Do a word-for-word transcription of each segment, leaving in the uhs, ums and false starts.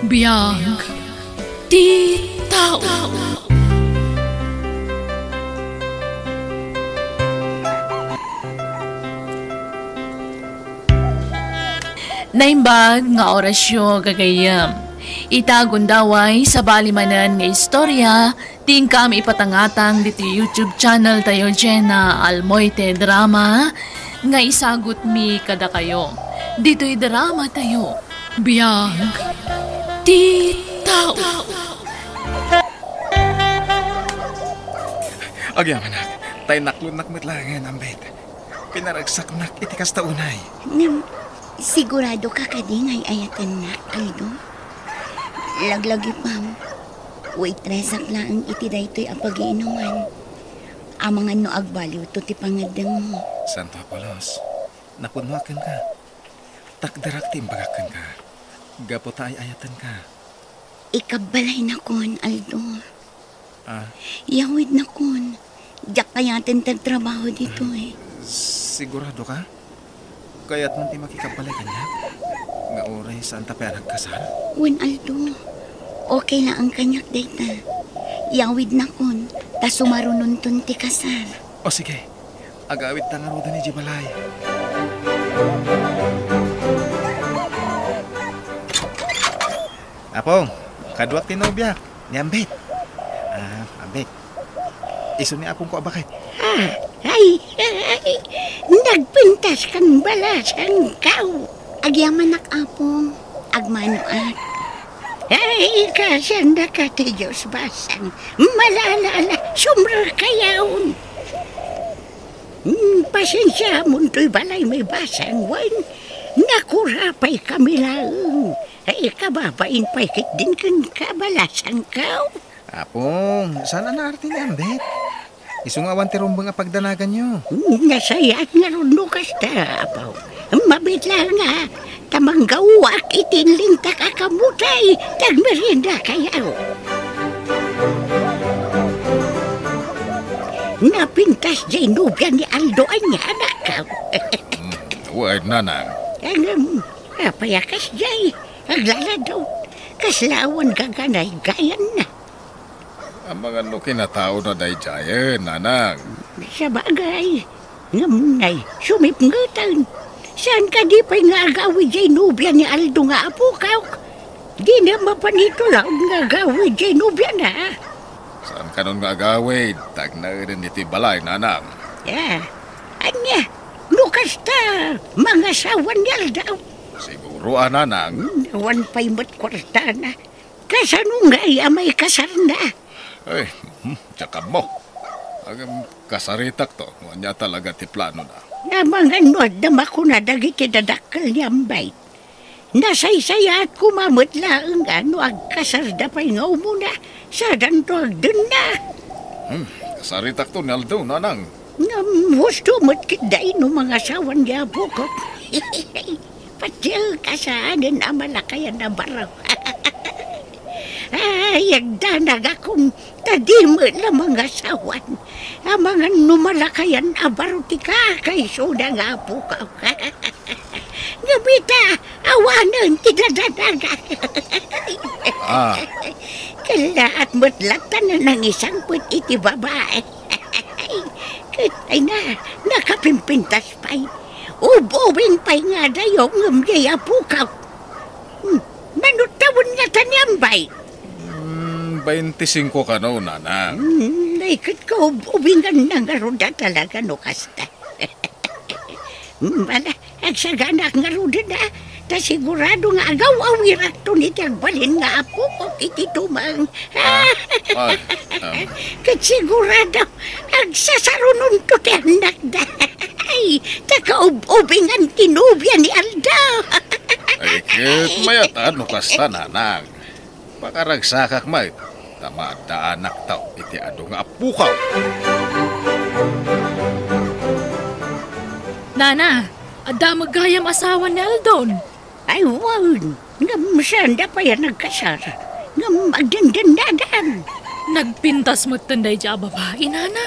Biag ti tao. Naimbag nga orasyo, gagayyem. Ita gundaway, sabali manen nga istorya, ti inkam ipatangatang ditoy YouTube channel tayo, Jenna Almoite Drama, nga isagutmi kadakayo. Ditoy drama tayo, Biag ti Tao. Agyamanak, tay naklonnak met laengen, Ambet. Pinaragsaknak iti kasta unay. Ngem, sigurado ka kadi nga ay-ayatennak, Aldo? Laglagipem, waitress-ak laeng iti daytoy a pagiinuman. Amangan no agbaliwto ti pangeddengmo. Santo Apolos, napunoak kenka. Takderak ti imbagak kenka. Gapu ta ay-ayatenka. Ikabbalaynakon, Aldo. Ah? Yawidnakon. Diak kayaten ti agtrabaho ditoy. Sigurado ka? Kayatmon ti makikabbalay kaniak? Nga uray saanta pay a nagkasar? Wen, Aldo. Okay laeng kaniak dayta. Yawidnakon, ta sumarunonton ti kasar. O sige, agawidta ngaruden idiay balay. Apong, kaduak ti nobiak, ni Ambet. Ah, Ambet. Isu ni apongko a baket. Ah, ay, ay, nagpintas kan balasangkaw. Agyamanak, Apong. Agmanoak. Ay, kasannaka ti Dios, basang. Malala, sumrek kayaon. Hmm, pasensiamon toy balay, may basang, wen. Nakura pay kami laeng. Ay, kababain pay ketdin kenka, balasangkaw. Apong, saan a naarti ni Ambet? Isu nga awan ti rumbeng a pagdanaganyo. Hmm, nasayaat ngarud no kasta, Apong. Mabiit laeng a, ta manggaoak iti inlintak a kamutay, ti agmeriendakayo. Napintas diay nobia ni Aldo, ania, anak? Hmm, wen, nanang. Ngem, apay a kasdiay? Aglaladaw. Kasla awan gaganay gayanna. Amangan no kinataona daydiayen, nanang. Sabagay, ngem nay, sumipngeten. Saan kadi pay nga agawid diay nobia ni Aldo nga apokak? Dina mapan iti laud nga agawid diay nobiana. Saan kanon nga agawid, ta agnaeden iti balay, nanang. Ah, ania, no kasta, mangasawa ni Aldo? Siguro a, nanang. Awan pay met kuartana. Kasano ngay a maikasarna? Ay, hmm, diak ammo. Ngem kasaritakto no ania talaga ti planona. Amangan no adda makuna dagiti dadakkel ni Ambet. Nasaysayaat koma met laeng a no agkasarda pay nga umuna, sadanto agdenna. Hmm, kasaritakto ni Aldo, nanang. Ngem husto met ketdi no mangasawan ni apokak. Patien kasaanen a malakayan a baro. Ay, agdanagakon, ta di met la mangasawan. Amangan no malakayan a baro ti kakaisuna nga apokak. Ngem ita, awanen ti dadanagak. Ah. Kellaat met latta a nangisangpet iti babai. Ket, ay na, nakapimpintas pay. Ub-ubing pay nga adayo ngem diay apokak. Hmm, mano tawen ngata ni Ambet? Hmm, baintisingko kano, nanang. Hmm, ay, ket kaub-ubinganna ngarud a talaga no kasta. Hmm, ala, agsaganak ngaruden a, ta sigurado nga agaw-awirakton iti agbalin nga apokak iti tumang. Ah, ah, ah. Ket sigurado, agsasarunonto ti annakda. Ay, ta kaub-ubingan ti nobia ni Aldo. Ay, ket mayat a no kasta, nanang. Pakaragsakak met, ta maaddaanakto iti adu nga apokak. Nana, adda met gayam asawa ni Aldon. Ay, wen, ngem saanda pay a nagkasar, ngem agdendennadan. Nagpintas metten daydiay a babai, nana.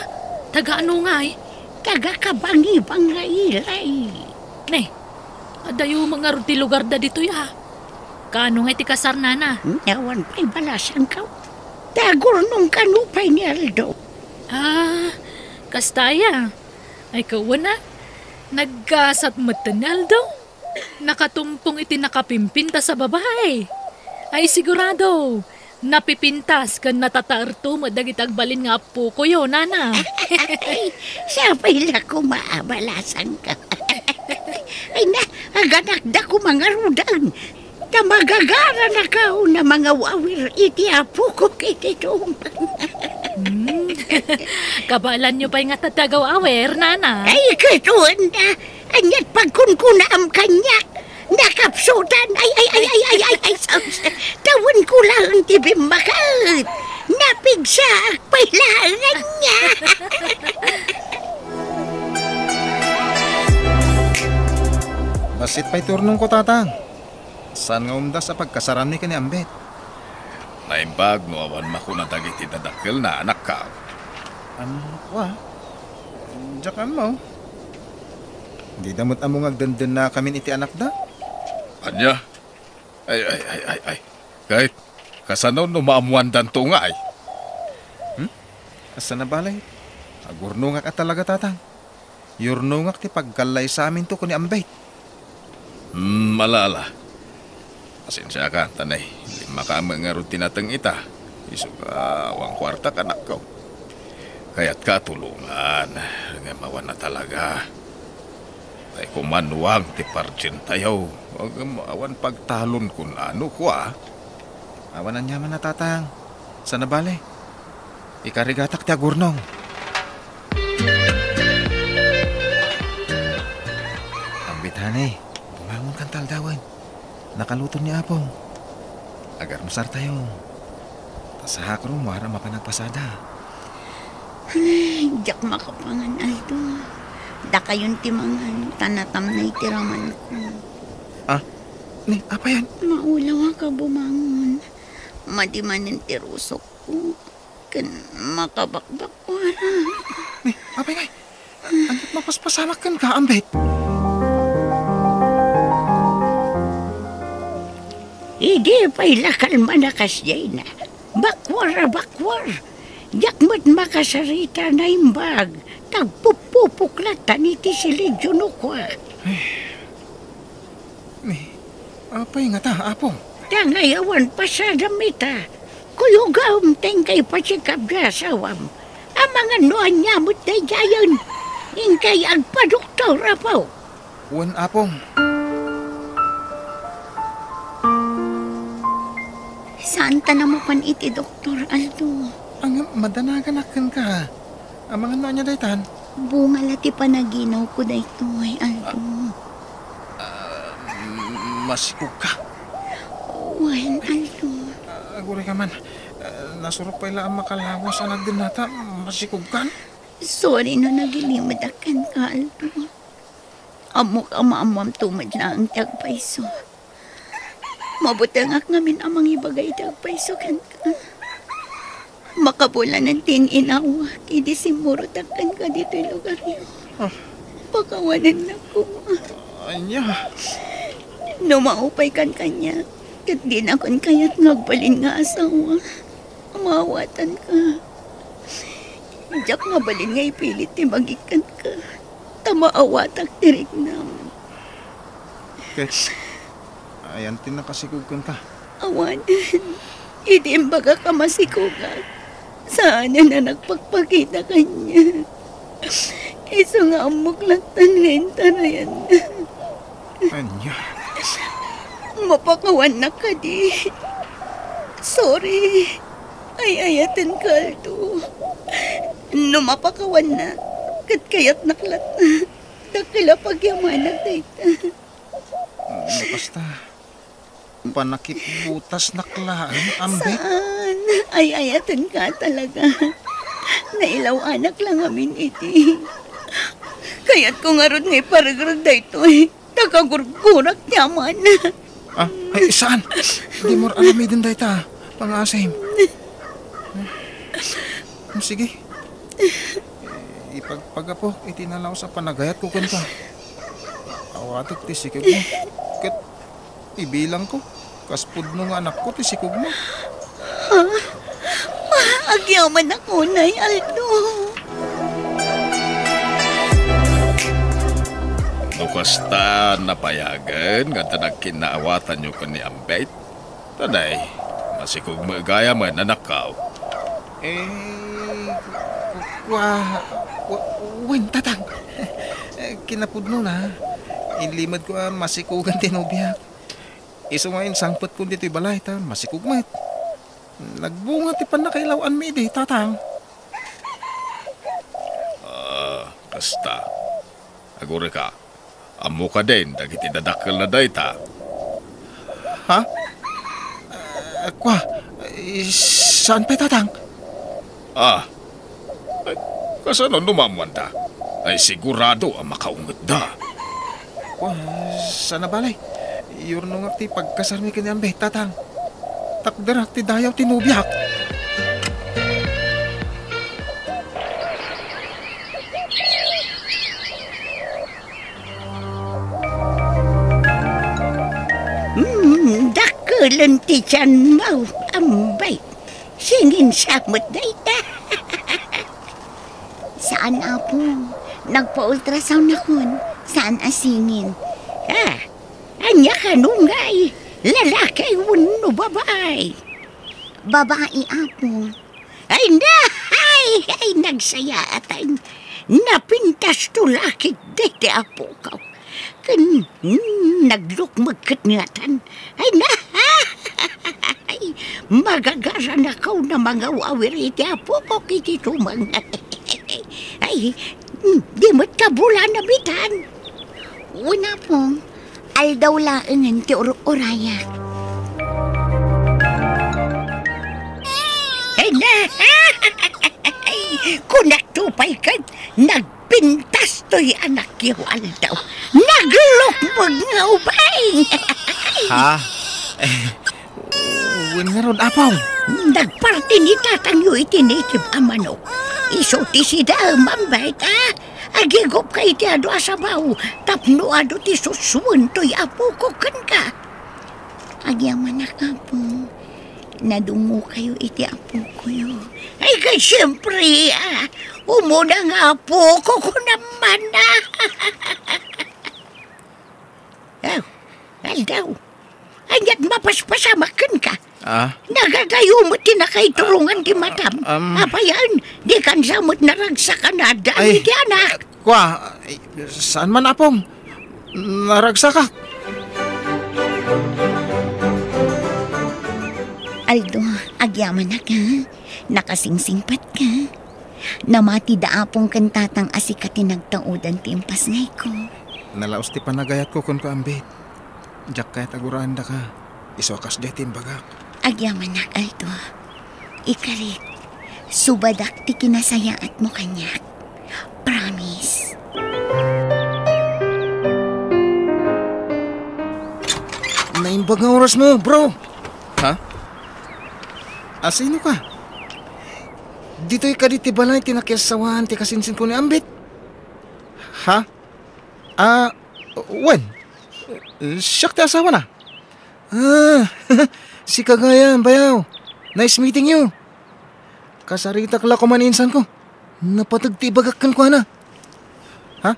Taga ano ngay? Taga Kabangibang nga ilay. Ne, adayo met ngarud ti lugarda ditoy a. Kaano nga iti kasar, nana? Awan pay balasangko. Ta agurnong kano pay ni Aldo. Ah, kasta aya. Ay, kawan a. Naggasat metten ni Aldo. Nakatumpong iti nakapimpintas a babai. Ay, sigurado. Napipintas ken natataerto met dagiti agbalin nga appokoyo, nana. Ay, siya pay la koma a balasangko. Ay na, aganakda koma ngaruden. Ta magagaranakon a mangawawir iti apok iti tumpang. Hmm. Kabaelanyo pay ngata ti agaw-awir, nana? Ay, ket wen da. Ania't pagkunkunaam kaniak? Nakapsutan. Ay, ay, ay, ay, ay, ay, ay, sus. Tawenko laeng ti bimmaket. Napigsaak pay laeng ania. Bassit pay ti urnongko, tatang. Saan nga umdas a pagkasaranmi ken ni Ambet? Naimbag no awan makuna dagiti dadakkelna, anakko. Am, wa. Diak ammo. Dida met ammo nga agdendennakamin iti anakda? Ania? Ay, ay, ay, ay, ay. Ket, kasano no maammoandanto ngay? Hmm? Kasta nabale, agurnongak a talaga, tatang. Yurnongak ti pagkallaysaminto ken ni Ambet. Hmm, ala, ala. Pasensiakan, ta nay, limmaka met ngarud ti nateng ita. Isu nga awan kuartak, anakko. Kayatka a tulongan, ngem awan a talaga. Tay kumanuang ti pardientayo, ngem awan pagtalon kun ano, kua. Awan aniaman a, tatang. Saan a bale. Ikarigatak ti agurnong. Ambet, honey, bumangonkan ta aldawen. Nakaluton ni Apong. Agarmusartayo. Ta saak rummuar a mapan agpasada. Ay, diak makapangan, Aldo. Dakayon ti mangan, ta natamnay ti ramanko. Ah, ni, apayan? Maulawak a bumangon. Madi manen ti rusokko. Ken makabakbakkuara. Ni, apay ngay? Ania't mapaspasamak kenka, Ambet? Idi pay la kalman a kasdiayna. Bakkuar a bakkuar. Diak met makasarita, naimbag. Tagpupupok latta iti silidyo no kua. Ni, apay ngata, Apo? Dangay awan pasadam ita. Kuyogam ta inkay pasikab nga asawam. Amangan no ania met daydiayen. Inkay agpadoktor, Apo. Wen, Apong. Saanta a mapan iti doktor, Aldo? Ang madanaganak kenka. Amangan no ania daytan? Bunga la ti panaginawko daytoy, Aldo. Ah, masikogka? Wen, Aldo. Ah, aguray ka man. Ah, nasurok pay la a makalawas a nagdennata. Masikogkan? Sorry no nagilimedak kenka, Aldo. Ammok a maammoamto met laeng ti agpayso. Mabutengak ngamin a mangibaga iti agpayso kenka. Makabulanen ti in-inawak idi simmurotak kenka ditoy lugaryo. Ah. Pakawanennak koma. Ania? No maupaykan kaniak, ket dinakon kayat nga agbalin nga asawa, maawatanka. Diak mabalin nga ipilit ti magikkanka. Ta maawatak ti riknam. Ket, ayan ti nakasikog kenka? Awanen, idi imbagak a masikogak, saanen a nagpakpakita kaniak. Isu nga ammok latta nga intarayanna. Ania? Mapakawannak kadi? Sorry. Ay-ayatenka, Aldo. No mapakawannak, ket kayatnak latta. Dakkel a pagyamanak dayta. No kasta, panakipbutasnak laeng, Ambet. Saan? Ay-ayatenka talaga. Nailaw-anak la ngamin iti. Kayatko ngarud nga iparegreg daytoy. Nakagurgurak ti amana. Ah, ay, saan? Dimo aramiden dayta, pangaasim. Sige. Ipagpagapok iti nalaus a panagayatko kenka. Awatek ti sikegmo. Ket ibilangko. Kas pudno nga anakko ti sikogmo. Ha? Agyamanak unay, Aldo. No kasta, napayagen nga adda nagkinnaawatanyo ken ni Ambet, ta nay, masikog met gayam, anakko. Eh, ku-, kua-, ku-, wen, Tatang. Eh, kinapudnona, inlimed ko a masikogan ti nobiak. Isu nga insangpetkon ditoy balay ta masikog met. Nagbunga ti pannakailaw-anmi idi, Tatang. Ah, kasta. Agurayka, ammo kadin dagiti dadakkelna dayta? Ha? Ah, kua, eh, saan pay, Tatang? Ah, ay, kasano no maammoanda? Ay, sigurado a makaungetda. Wa, saan a bale. Iyurnongak ti pagkasarmi ken ni Ambet, Tatang. Takderak ti dayaw ti nobiak. Hmm, dakkelen ti tianmo, Ambet. Singin sa met dayta. Saan, Apo. Nagpa-ultrasound nakon. Saan a singin. Ah, ania kano ngay? Lalaki wenno babai? Babai, Apo. Ay, na! Ay, ay, nagsayaatan. Napintas to lakig dayta, Apo ko. Ken, mm, naglukmeg ket ngatan. Ay, na! Ay, magagaranakaw a mangaw-awir iti apok iti tumang. Ay, mm, di met kabulan a bitan. Wen, Apong, aldaw laengen ti ur-urayak. Ay, na! Ay, kunak to pay ket nag- Pintas toy anakyo, Aldo. Naglukmeg nga ubing. Ha? Eh, wen ngarud, Apong? Nagparti ni tatangyo iti native a manok. Isu ti sida, Ma'am Berta. Agigupka iti adu a sabaw tapno adu ti susuen toy apoko kenka. Agyamanak, Apo. Nadungokayo iti apokoyo. Ay, ket siempre, ah, umuna nga apoko, kunam man, ah. Oh, Aldo. Ania't mapaspasamak kenka? Ah? Nagadayo met ti nakaiturongan ti matam. Ah, um, apayan, dikan sa met naragsakan a dani ti anak. Kua, ay, saan man, Apong? Naragsakak. Aldo, agyamanak, ha? Nakasingsingpetka. Namati da Apong ken Tatang a sika ti nagtaudan ti impasngayko. Nalaus ti panagayatko kenka, Ambet. Diak kayat a guraendaka. Isu a kasdiay ti imbagak. Agyamanak, Aldo. Ikarik, subadak ti kinasayaatmo kaniak. Promise. Naimbag nga orasmo, bro! Ha? Asinoka? Ditoy kadi ti balay ti nakiassawaan ti kasinsinko ni Ambet? Ha? Ah, wen. Siak ti asawana. Ah, sika gayam, bayaw. Nice meeting you. Kasaritak la koma ni insanko. Napateg ti ibagak kenkuana. Ha?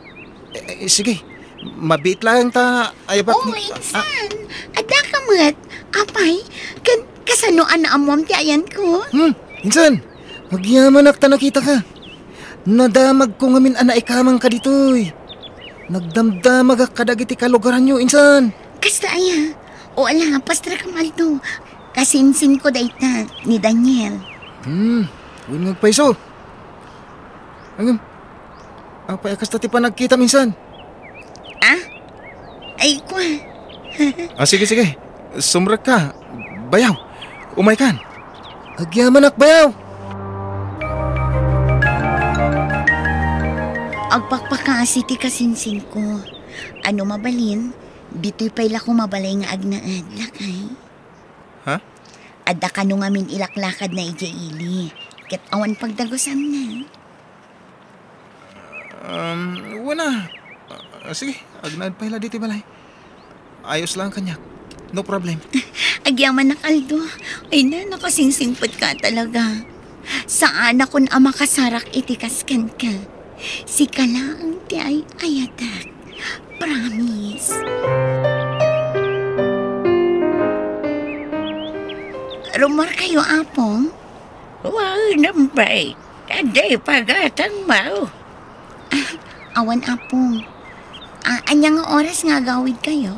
Eh, eh, sige. Mabiit laeng ta ayabak. Oh, insan. Adda ka met. Apay, ken kasano a naammoam ti ayanko? Hmm, insan. Agyamanak ta nakitaka. Nadamagko ngamin a naikamangka ditoy. Nagdamdamagak kadagiti kalugaranyo, insan. Kasta aya? O ala, pastrakam, Aldo. Kasinsinko dayta ni Daniel. Hmm, wen nga agpayso. Ngem, apay a kasta ti panagkitam, insan? Ah? Ay, kua. Ah, sige, sige. Sumrekka. Bayaw, umaykan. Agyamanak, bayaw! Agpakpakaasi ti kasinsinko. Ano mabalin, ditoy pay la koma balay nga agnaed, lakay. Ha? Adda kano ngamin ilaklakadna idiay ili, ket awan pagdagusanna. Um, wen a. Ah, sige, agnaed pay la ditoy balay. Ayos lang kaniak. No problem. Agyamanak, Aldo. Ay na, nakasingsingpet ka talaga. Saanakon a makasarak iti kas kenka. Sika laeng ti ay-ayatek. Promise. Rummuarkayo, Apong? Wen, Ambet. Adda ipagatangmo? Ah, awan, Apong. Ah, ania nga oras nga agawidkayo?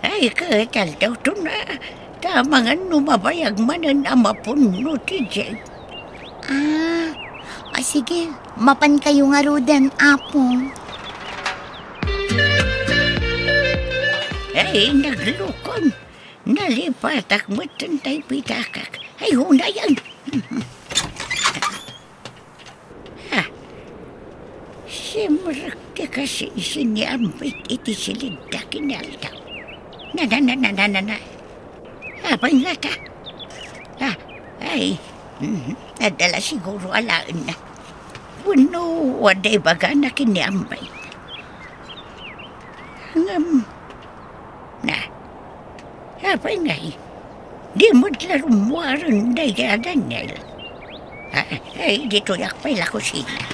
Ay, ket aldaw to na. Ta amangan no mabayag manen a mapunno ti jet. Ah, ah, sige. Mapankayo ngaruden, Apong. Ay, naglukon. Nalipatak met tay pitakak. Ay, unayen. Ah, simrek ti kasinsin ni Ambet iti silidda ken ni Aldo. Na, na, na, na, na, na, na. Apay ngata? Ah, ay, mhm, adda la siguro alaenna. Wenno, adda ibagana ken ni Ambet. Ngem, na, apay ngay? Di met la rummuaren dayta Daniel. Ah, ay, ditoyak pay la kusina.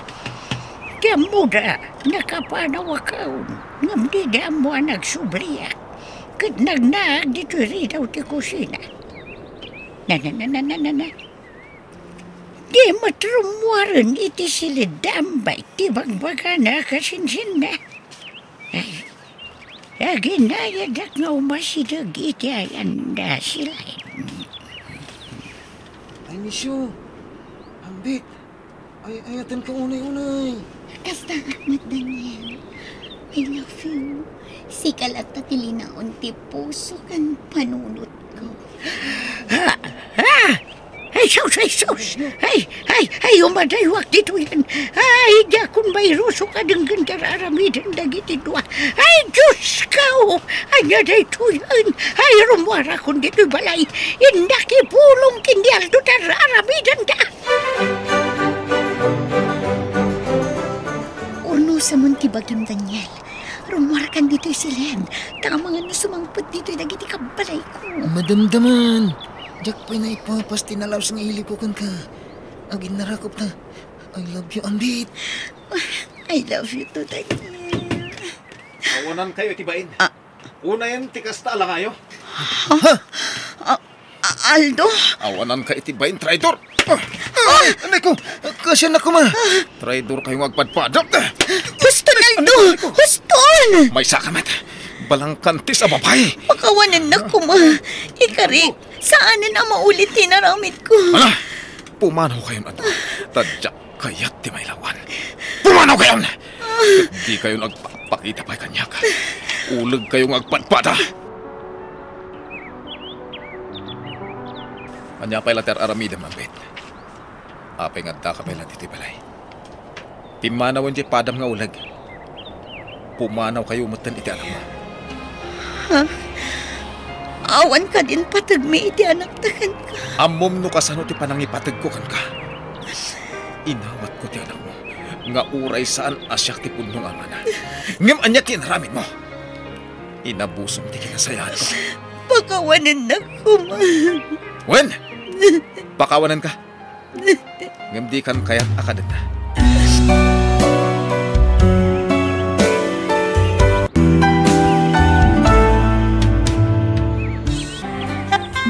Ti ammoda, nakapanawakon, ngem dida ammo a nagsubliak. Ket nagnaak ditoy ridaw ti kusina. Na, na, na, na, na, na, na. Di met rummuaren iti silidda Ambet ti bagbagana a kasinsinna. Ay, aginayadak nga umasideg iti ayanda, Silen. Ay, Misyo, Ambet, ay, ayatenka unay-unay. Kasta met, Daniel. I love you. Sika latta ti linaon ti puso ken panunotko. Ah! Ah! Ay, sus! Ay, sus! Ay, ay, ay, umadaywak ditoyen. Ay, diakon mairusok a denggen ti ar-aramiden dagiti dua. Ay, Diosko! Ania daytoyen? Ay, rummuarakon ditoy balay. Innak ipulong ken ni Aldo ti ar-aramidenda. Urnosamon ti bagim, Daniel. Rummuarkan ditoy Silen. Ta amangan no sumangpet ditoy dagiti kabbalayko. Madamdaman. Diak pay naipapas ti nalaus nga ilikko kenka. Aginnarakop ta. I love you, Ambet. I love you too, Daniel. Awanankayo iti bain. Ah. Unayen ti kasta a langayo. Ha? Ah, ah, Aldo? Awananka iti bain, traidor! Ah! Ay, anay ko! Kasiannak koma! Traidorkayo nga agpadpadap! Huston, Aldo! Huston! Maysaka met! Balangkantis a babai! Pakawanennak koma! Ikarik, saanen a maulit ti inaramidko. Ala! Pumanawkayon, adu. Ta diak kayat ti mailawan. Pumanawkayon! Ket dikayon agpakpakita pay kaniak. Ulegkayo nga agpadpada! Ania pay la ti ar-aramidem, Ambet? Apay nga addaka pay la ditoy balay? Pimmanawen diay padam nga uleg. Pumanawkayo metten iti anakmo. Ha? Awan kadin pategmi iti anakta kenka. Ammom no kasano ti panangipategko kenka. Inawatko ti anakmo nga uray saan a siak ti pudno nga amana. Ngem ania ti inaramidmo? Inabusom ti kinasayaanko. Pakawanennak koma. Wen! Pakawanenka. Ngem dikan kayat a kadena.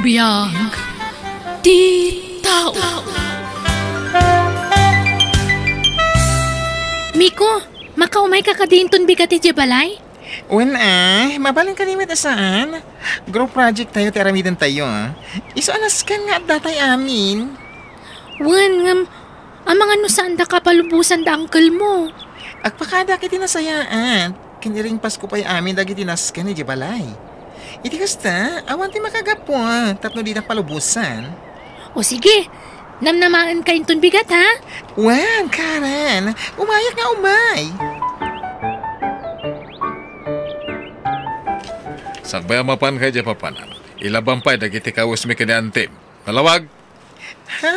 Biag ti tao. Miko, makaumayka kadi inton bigat idiay balay? Wen, a, mabalin kadi met a saan? Group project tayo ti aramiden tayo, a. Isu a nasken nga adda tay amin. Wen, ngem, amangan no saandaka a palubosan da uncle mo. Agpakadak iti nasayaat, ken iringpasko pay amin dagiti nasken idiay balay. Iti kasta, awan ti makagapu, a, tapno dinak palubosan. O sige, namnamaenka inton bigat, ha? Wen, Karen, umayak nga umay. Sakbay a mapanka idiay papanan, ilabam pay dagiti kawesmi ken ni antim. Nalawag? Ha?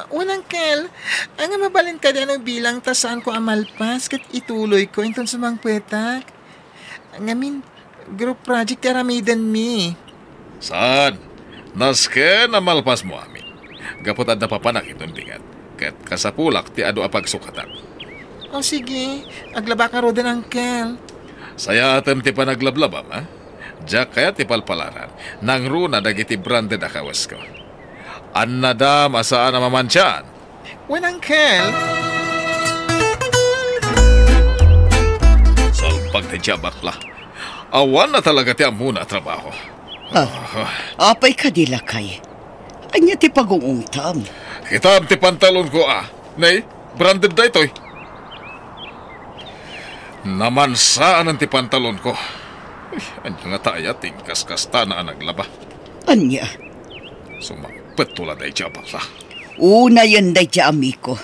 Wen, uncle. Ania, mabalin kadi a no bilang ta saanko a malpas ket ituloyko inton sumangpetak? Ngamin, group project ti aramidenmi. Saan? Nasken a malpasmo amin. Gapu ta adda papanak iton bingat, ket kasapulak ti adu a pagsukatak. O sige, aglabak ngaruden, Uncle. Sayatem ti panaglablabam, a? Diak kayat ti palpalaran. Nangruna dagiti branded a kawesko. Annadam a saan a mamantian. Wen, Uncle. Salbag daydiay a bakla. Awan na talaga ti ammona a trabaho. Ah, apay kadi, lakay? Ania ti pagung-ungtam? Kitam ti pantalonko, a. Nay, branded daytoy. Namansaanen ti pantalonko. Ay, ania ngata aya ti inkaskastana a naglaba? Ania? Sumangpet la daydiay a bakla. Unayen daydiay a Miko.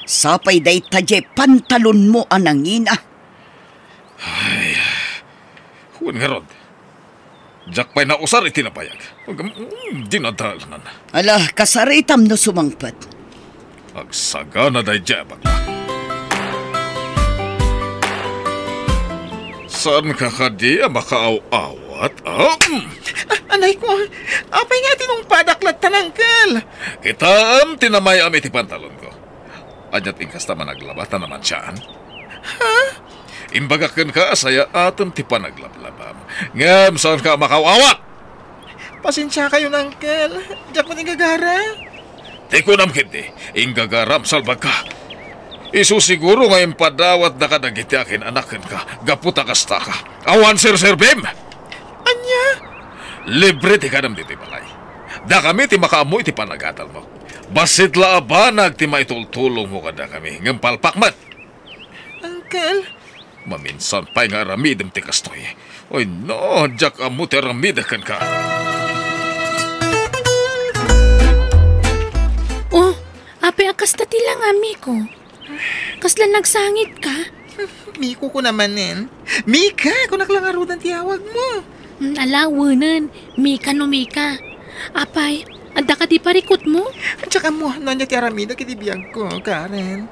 Sapay dayta diay pantalonmo a nangina. Ay, wen ngarud. Diak pay nausar iti nabayag. Agam, mm, dinadalan. Ala, kasaritam no sumangpet. Agsagana daydiay a bakla. Saanka kadi a makaaw-awat, a? Mm. A-, anay ko, apay nga tinungpadak latta, Uncle? Kitaem ti namay-am iti pantalonko. Ania ti inkastam a naglaba ta namansiaan? Ha? Imbagak kenka a sayaatem ti panaglablabam. Ngem saanka a makaaw-awat! Pasensiakayon, Uncle. Diak met inggagara. Ti kunam ketdi, inggagaram, salbagka. Isu siguro nga impadawatda kadagiti akin-anak kenka gapu ta kastaka. Awan serserbim! Ania? Libre ti kanam ditoy balay. Dakami ti makaammo iti panagadalmo. Bassit la a banag ti maitultulongmo kadakami, ngem palpak met. Uncle. Maminsan pay nga aramidem ti kastoy. Ay no, diak ammo ti aramidek kenka. Oh, apay a kasta ti langam, Miko? Kasla nagsangitka? Miko ko namanen. Mika, kunak la ngaruden ti awagmo. Mm, ala, wenen. Mika no Mika. Apay, adda kadi parikutmo? Diak ammo no ania ti aramidek iti biagko, Karen.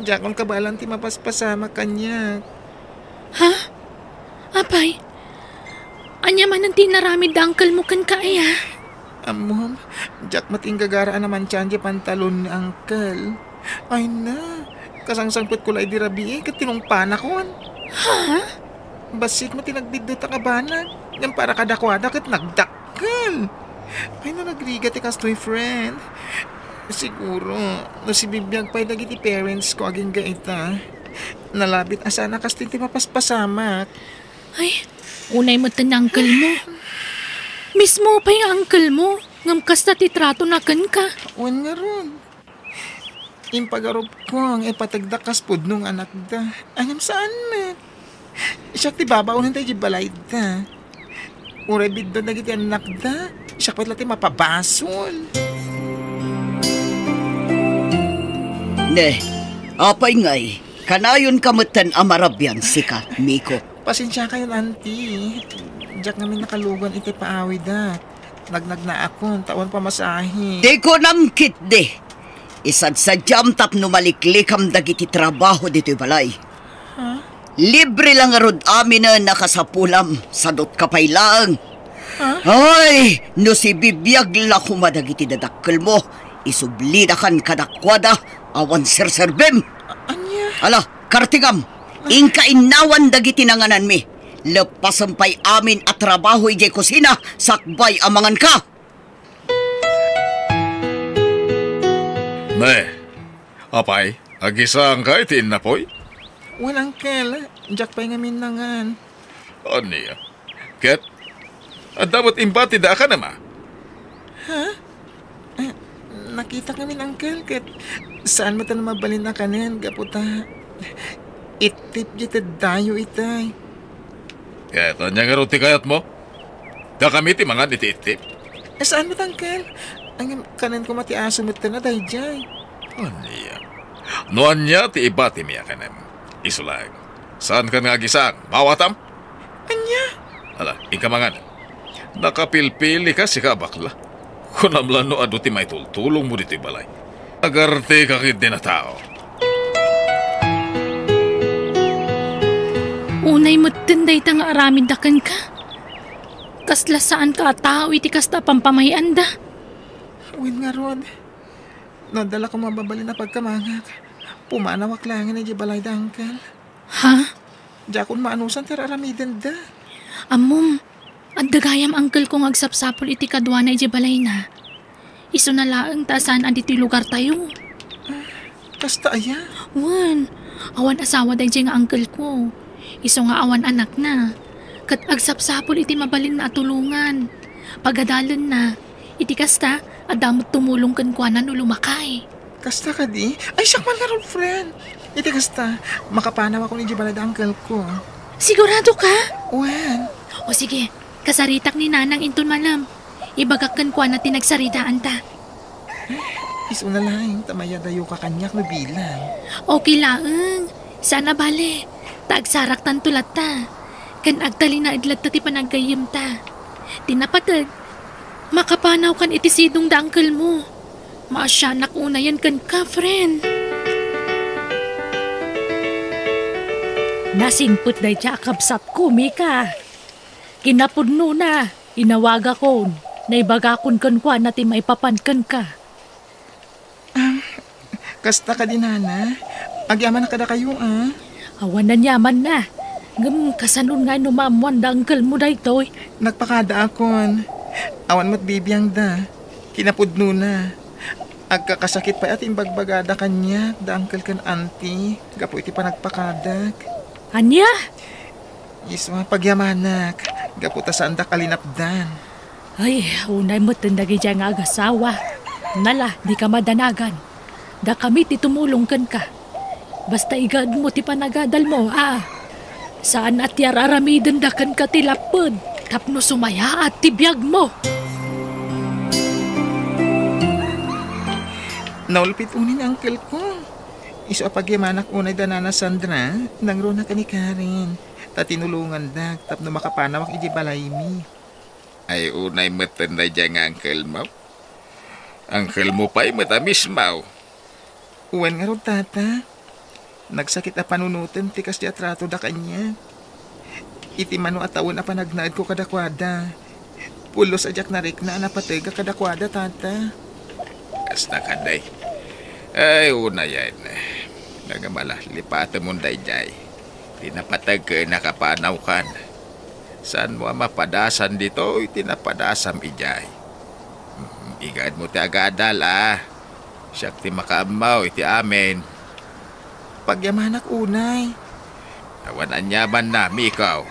Diakon kabaelan ti mapaspasamak kaniak. Ha? Apay, ania manen ti inaramid da uncle mo kenka aya? Ammom, diak met inggagara a namantian diay pantalon ni uncle. Ay na, kasangsangpetko la idi rabii ket tinungpanakon. Ha? Bassit met ti nagbiddutak a banag, ngem para kadakuada ket nagdakkel. Ay na, nagrigat ti kastoy, friend. Siguro, no sibibiag pay dagiti parents ko agingga ita, nalabit a saan a kastoy ti mapaspasamak. Ay, unay met ti uncle mo. Mismo pay nga uncle mo, ngem kasta ti tratona kenka. Wen ngarud. Impagarupko nga ipategda kas pudno nga anakda. Ngem saan met. Siak ti babaonen daydiay balayda. Uray bidduen dagiti annakda, siak met la ti mapabasol. Ne, apay ngay, kanayonka metten a marabian sika, Miko. Pasensiakayon, Auntie. Diak ngamin nakalugan iti paawidak. Nagnagnakon, ta awan pamasahe. Ti kunam ketdi, isadsadiam tapno maliklikam dagiti trabaho ditoy balay. Ha? Libre la ngarud aminen a kasapulam, sadutka pay laeng. Ha? Ay, no sibibiag la koma dagiti dadakkelmo, isublidakan kadakuada, awan serserbim. A-, ania? Ala, kartingam, inka innawan dagiti nangananmi. Leppasem pay amin a trabaho idiay kusina, sakbay a manganka. Ne, apay, agisaangka iti innapoy? Wen, uncle, diak pay ngamin nangan. Ania? Ket adda met imbatida a kanem a? Ha? Eh, nakitak ngamin, uncle, ket saan met a mabalin a kanen gapu ta ittip diay teddayo itay. Ket ania ngarud ti kayatmo? Dakami ti mangan iti ittip? Eh, saan met, uncle? Ngem kanen koma ti aso metten a daydiay. Ania? No ania ti ibatimi a kanem, isu laeng. Saankan nga agisang, maawatam? Ania? Ala, inka mangan. Nakapilpilika, sika a bakla. Kunam la no adu ti maitultulongmo ditoy balay. Agarteka ketdin a tao. Unay metten dayta nga aramidda kenka. Kasla saanka a tao iti kasta a pampamay-anda. Wen ngarud, no adda la koma mabalin a pagkamangak, pumanawak laengen idiay balay da uncle. Ha? Diakon maanusan ti ar-aramidenda. Ammom, adda gayam uncleko nga agsapsapul iti kaduana idiay balayna. Isuna laeng ta saan a ditoy lugartayo. Kasta aya? Wen, awan asawa daydiay nga uncleko. Isu nga awan anakna. Ket agsapsapul iti mabalinna a tulongan. Pagadalenna. Iti kasta, adda met tumulong kenkuana no lumakay. Kasta kadi? Ay, siak man ngarud, friend. Iti kasta, makapanawakon idiay balay da uncleko. Sigurado ka? Wen. O sige, kasaritak ni Nanang inton malem. Ibagak kenkuana ti nagsaritaan ta. Isuna laeng ta mayadayoka kaniak no bilang. Okay laeng. Saan a bale. Ta agsaraktanto latta. Ken agtalinaed latta ti panaggayyemta. Ti napateg, makapanawkan iti sidong da unclemo. Maasianak unayen kenka, friend. Nasingpet dayta a kabsatko, Mika. Kinapudnona, inawagakon, naibagakon kenkuana ti maipapan kenka. Ah, kasta kadi, Nana? Agyamanak kadakayo, a? Awan aniamanna. Ngem kasano ngay no maammoan da unclemo daytoy? Nagpakadaakon. Awan met bibiangda. Kinapudnona. Agkakasakit pay a ti imbagbagada kaniak da uncle ken auntie gapu iti panagpakadek. Ania? Isu a pagyamanak, gapu ta saandak a linapdan. Ay, unay metten dagidiay nga agasawa. Nala, dika madanagan. Dakami ti tumulong kenka. Basta igaedmo ti panagadalmo, a. Saan a ti ar-aramidenda kenka ti lapped tapno sumayaat ti biagmo. Naulpit unay ni uncle ko. Isu a pagyamanak unay da Nana Sandra, nangruna ken ni Karen. Ta tinulongandak tapno makapanawak idiay balaymi. Ay, unay metten daydiay nga uncle mo? Uncle mo pay met a mismo. Wen ngarud, Tata. Nagsakit a panunoten ti kasdi a tratoda kaniak. Iti mano a tawen a panagnaedko kadakuada, pulos a diak narikna a napategak kadakuada, Tata. Kasta kadi. Ay, unayen. Ngem ala, lipatemon daydiay. Ti napateg ken nakapanawkan. Saanmo a mapadasan ditoy ti napadasam idiay. Mm, igaedmo ti agadal, a. Siak ti makaammo iti amin. Pagyamanak unay. Awan aniamanna, Mikaw.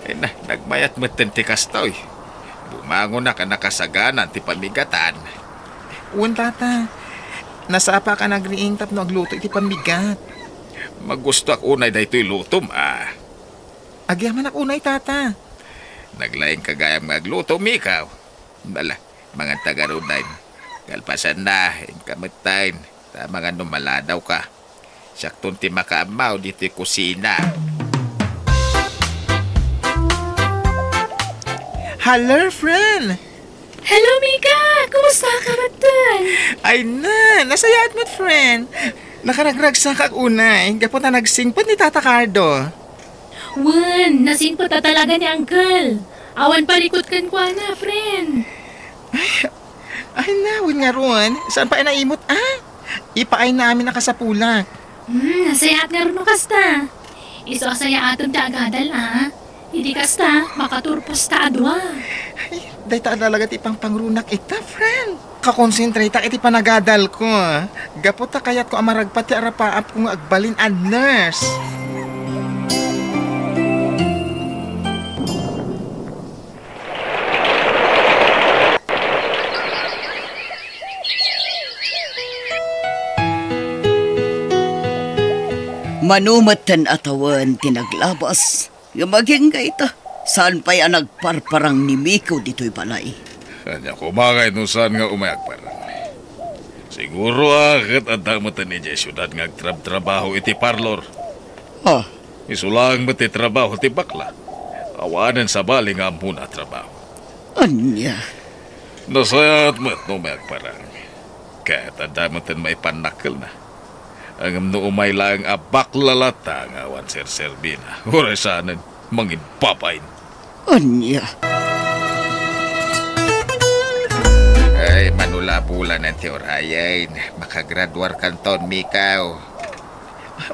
Ay na, nagmayat metten ti kastoy. Bumangonak a nakasaganan ti pammigatan. Wen, Tata. Nasapaak a nagriing tapno agluto iti pammigat. Magustoak unay daytoy lutom, a. Agyamanak unay, Tata. Naglaingka gayam nga agluto, Mikaw. Ala, manganta ngaruden. Kalpasanna, inka metten. Ta amangan no maladawka. Siakton ti makaammo ditoy kusina. Hello, friend! Hello, Mika! Kumusta ka metten? Ay na, nasayaat met, friend. Nakaragragsakak unay, gapu ta nagsingpet ni Tata Cardo. Wen, nasingpet a talaga ni Uncle. Awan parikut kenkuana, friend. Ay, ay na, wen ngarud. Saan pay a naimut, a? Ipaayna amin a kasapulak. Hmm, nasayaat ngarud no kasta. Isu a sayaatem ti agadal, a. Idi kasta, makaturposta a dua. Ay, dayta a talaga ti pangpangrunak ita, friend. Kakonsentratak iti panagadalko. Gapu ta kayatko a maragpat ti arapaapko nga agbalin a nurse. Mano metten a tawen ti naglabas. Ngem agingga ita, saan pay a nagparparang ni Miko ditoy balay. Ania koma ngay no saan nga umay agparang? Siguro a ket adda metten idiay siudad nga agtrabtrabaho iti parlor. Ah. Isu laeng met ti trabaho ti bakla. Awanen sabali nga ammona a trabaho. Ania? Nasayaat met no umay agparang. Ket adda metten maipannakkelna. Ngem no umay laeng a bakla latta nga awan serserbina, uray saanen, manginbabain. Ania? Ay, manulabulanen ti urayen. Makagraduarkanton, Mikaw.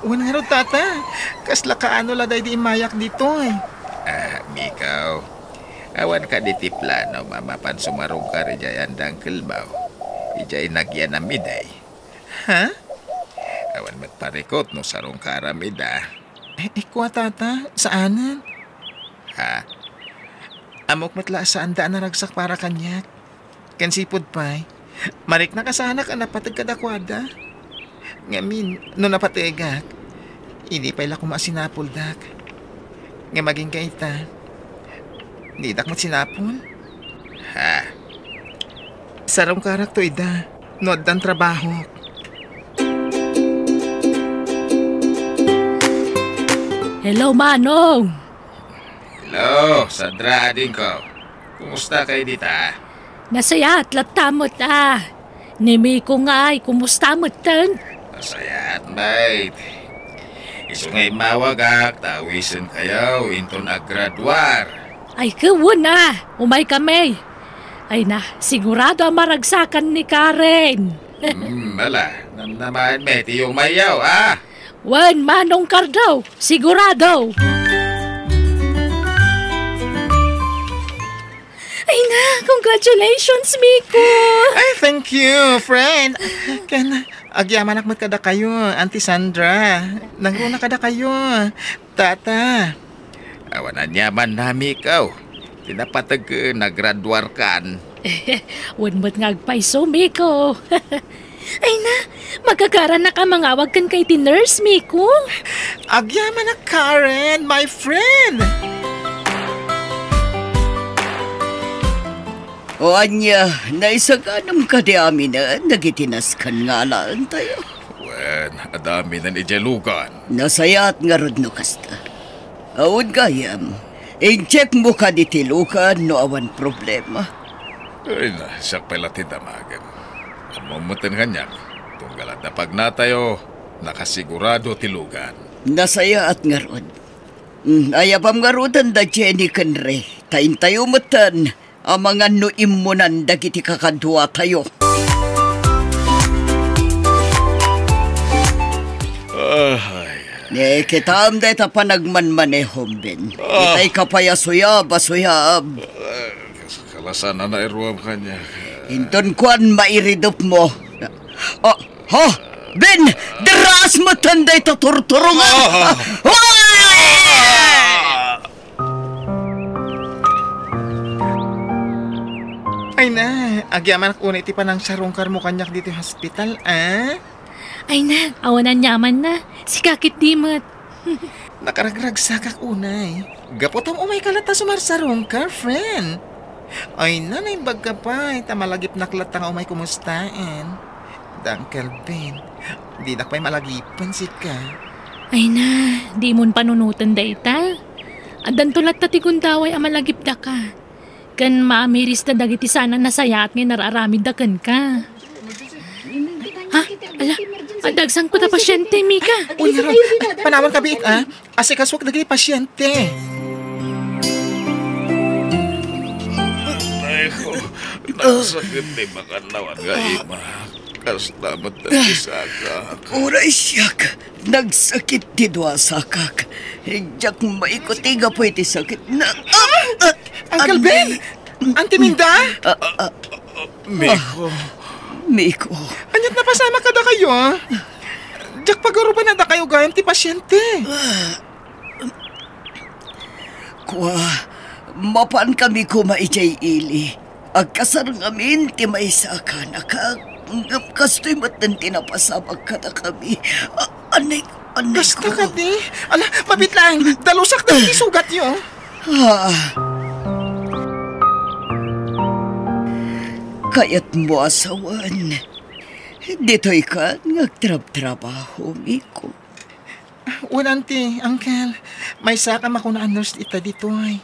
Wen ngarud, Tata. Kasla kaano la daydi immayak ditoy? Ah, Mikaw. Awan kadi ti plano a mapan sumarungkar idiay anda Uncle Mau? Idiay nagyanam idi. Ha? Awan met parikut no sarungkaram ida. Eh, eh, kua, Tata, saanen? Ha? Ammok met la a saanda a naragsak para kaniak. Ken sipud pay, mariknak a saanak a napateg kadakuada. Ngamin, no napategak, idi pay la koma a sinapuldak. Ngem agingga ita, didak met sinapul? Ha? Sarungkarakto ida, no addan trabahok. Hello, Manong! Hello, Sandra, adingko. Kumusta kayo dita? Nasayaat latta met, a. Ni Miko ngay, kumusta metten? Nasayaat, mate. Isu nga immawagak, ta awisen kayo, inton aggraduar. Ay, ket wen a, umay kami. Ay na, sigurado a maragsakan ni Karen. Hmm, ala, namnamaen met ti umayyo, a? Wen, Manong Cardo, sigurado. Ay na, congratulations, Miko! Ay, thank you, friend. Ken, agyamanak met kadakayo, Auntie Sandra. Nangruna kadakayo, Tata. Awan aniamanna, Miko. Ti napateg, nagraduarkan. Wen met nga agpayso, Miko. Ay na, magagarannak a mangawag kenka iti nurse, Miko. Agyamanak, Karen, my friend. O ania, naisaganam kadi aminen dagiti nasken nga alaentayo? Wen, adda aminen idiay lugan. Nasayaat ngarud no kasta. Awan gayam, i-checkmo kadi ti lugan no awan problema. Ay na, siak pay la ti damagem. Ammom metten kaniak, tunggal adda pagnatayo, nakasigurado ti lugan. Nasayaat ngarud. Mm, ayabam ngaruden da Jenny ken Ray, ta intayo metten amangan no immunan dagiti kakaduatayo. Ay. Ne, kitaem dayta panagmanmanehom, Ben. Ah. Itay ka pay a suyab, a suyab. Ah, kas-, kalasan a nairuam kaniak. Inton kuan, mairidupmo. Ah, ha? Ben, diraas metten dayta turturongan. Ah. Ay! Ay na, agyamanak unay ti panangsarungkarmo kaniak ditoy hospital, a? Ay na, awan aniamanna. Sika ketdi met. Nakaragragsakak unay. Gapu ta umayka latta sumarsarungkar, friend. Ay na, naimbagka pay, ta malagipnak latta nga umay kumustaen. Da Uncle Ben, dinak pay malagipen sika. Ay na, dimon panunoten dayta. Addanto latta ti gundaway a malagipdaka. Ken maamirista dagiti saan a nasayaat nga inararamidda kenka. Ha? Ala, adda agsanko ta pasiente, Mika. Uy, ngarud, panawanka biit, a. Asikasuak dagiti pasiente. Ay ko, nagsakit ti makannawan nga ima. Kasta met ti sakak. Uray siak, nagsakit ti dua sakak. Diak maikuti gapu iti sakit na. Ah! Ah! Uncle Ben! Auntie Minda! Ah, ah, Miko. Miko. Aniat napasamak kadakayo, a? Diak pagaruban a dakayo gayam ti pasiente. Kua, mapankami koma idiay ili. Agkasar ngamin ti maysa a kanakak, ngem kastoy metten ti napasamak kadakami. A-, anay, anay Kasta ko. Kadi? Ala, mabitlang, dalusak dagiti sugatyo. Ah. Kayatmo a sawen, ditoy kan nga agtrabtrabaho, Miko. Wen, Auntie, Uncle, maysa a makuna a nurse ita ditoy.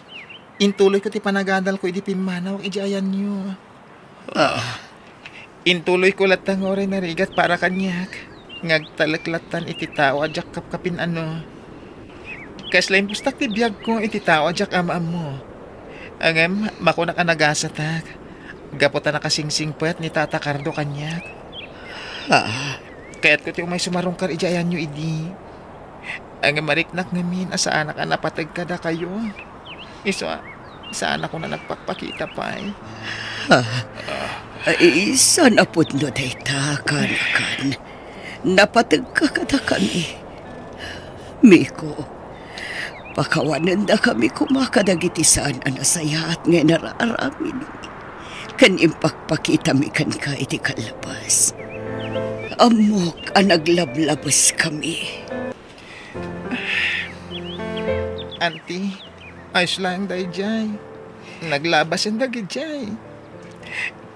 Intuloyko ti panagadalko idi pimmanawak idiay ayanyo. Ah. Intuloyko latta nga uray narigat para kaniak. Nga agtalek lattan iti tao a diak kapkapin-ano. Kasla imbustak ti biagko iti tao a diak am-ammo. Ngem, makunak a nagasatak. Gapu ta nakasingsingpet ni Tata Cardo kaniak. Ah. Kayatko ti umay sumarungkar idiay ayanyo idi. Ngem mariknak ngamin a saanak a napateg kadakayo. Isu a, saanak a nagpakpakita pay. Ah, ay, saan a pudno dayta, kaanakan? Napategka kadakami. Miko, pakawanendakami koma kadagiti saan a nasayaat nga inararamidmi. Ken impakpakitami kenka iti kallabas. Ammok a naglablabeskami. Auntie, ayos laeng daydiay. Naglabasen dagidiay.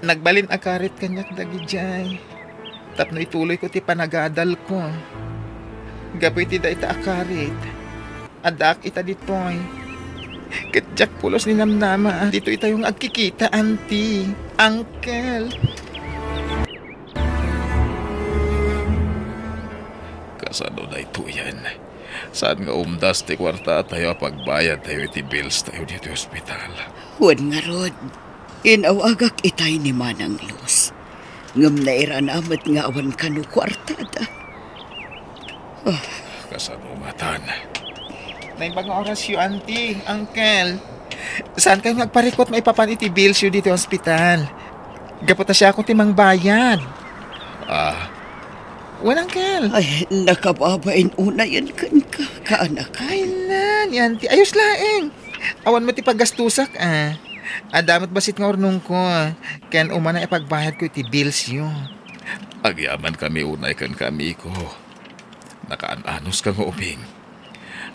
Nagbalin a karit kaniak dagidiay. Tapno ituloyko ti panagadalko. Gapu iti dayta a karit, addaak ita ditoy. Ket diak pulos ninamnama a ditoy tayo nga agkikita, Auntie, Uncle. Kasano daytoyen? Saan nga umdas ti kuartatayo a pagbayadtayo iti bills tayo ditoy ospital? Wen ngarud, inawagak itay ni Manang Luz. Ngem nairana met nga awan kano kuartada. Ah. Kasano ngatan? Naimbag nga orasyo, Auntie, Uncle. Saankayo nga agparikut maipapan iti billsyo ditoy ospital. Gapu ta siak ti mangbayad. Ah. Wen, Uncle. Ay, nakababain unayen kenka, kaanakan. Ay, na, ni Auntie. Ayos laeng. Awan met ti paggastusak, ah. Adda met bassit nga urnongko, ken umana ipagbayadko iti billsyo. Agyamankami unay kenka, Miko. Nakaan-anuska nga ubing.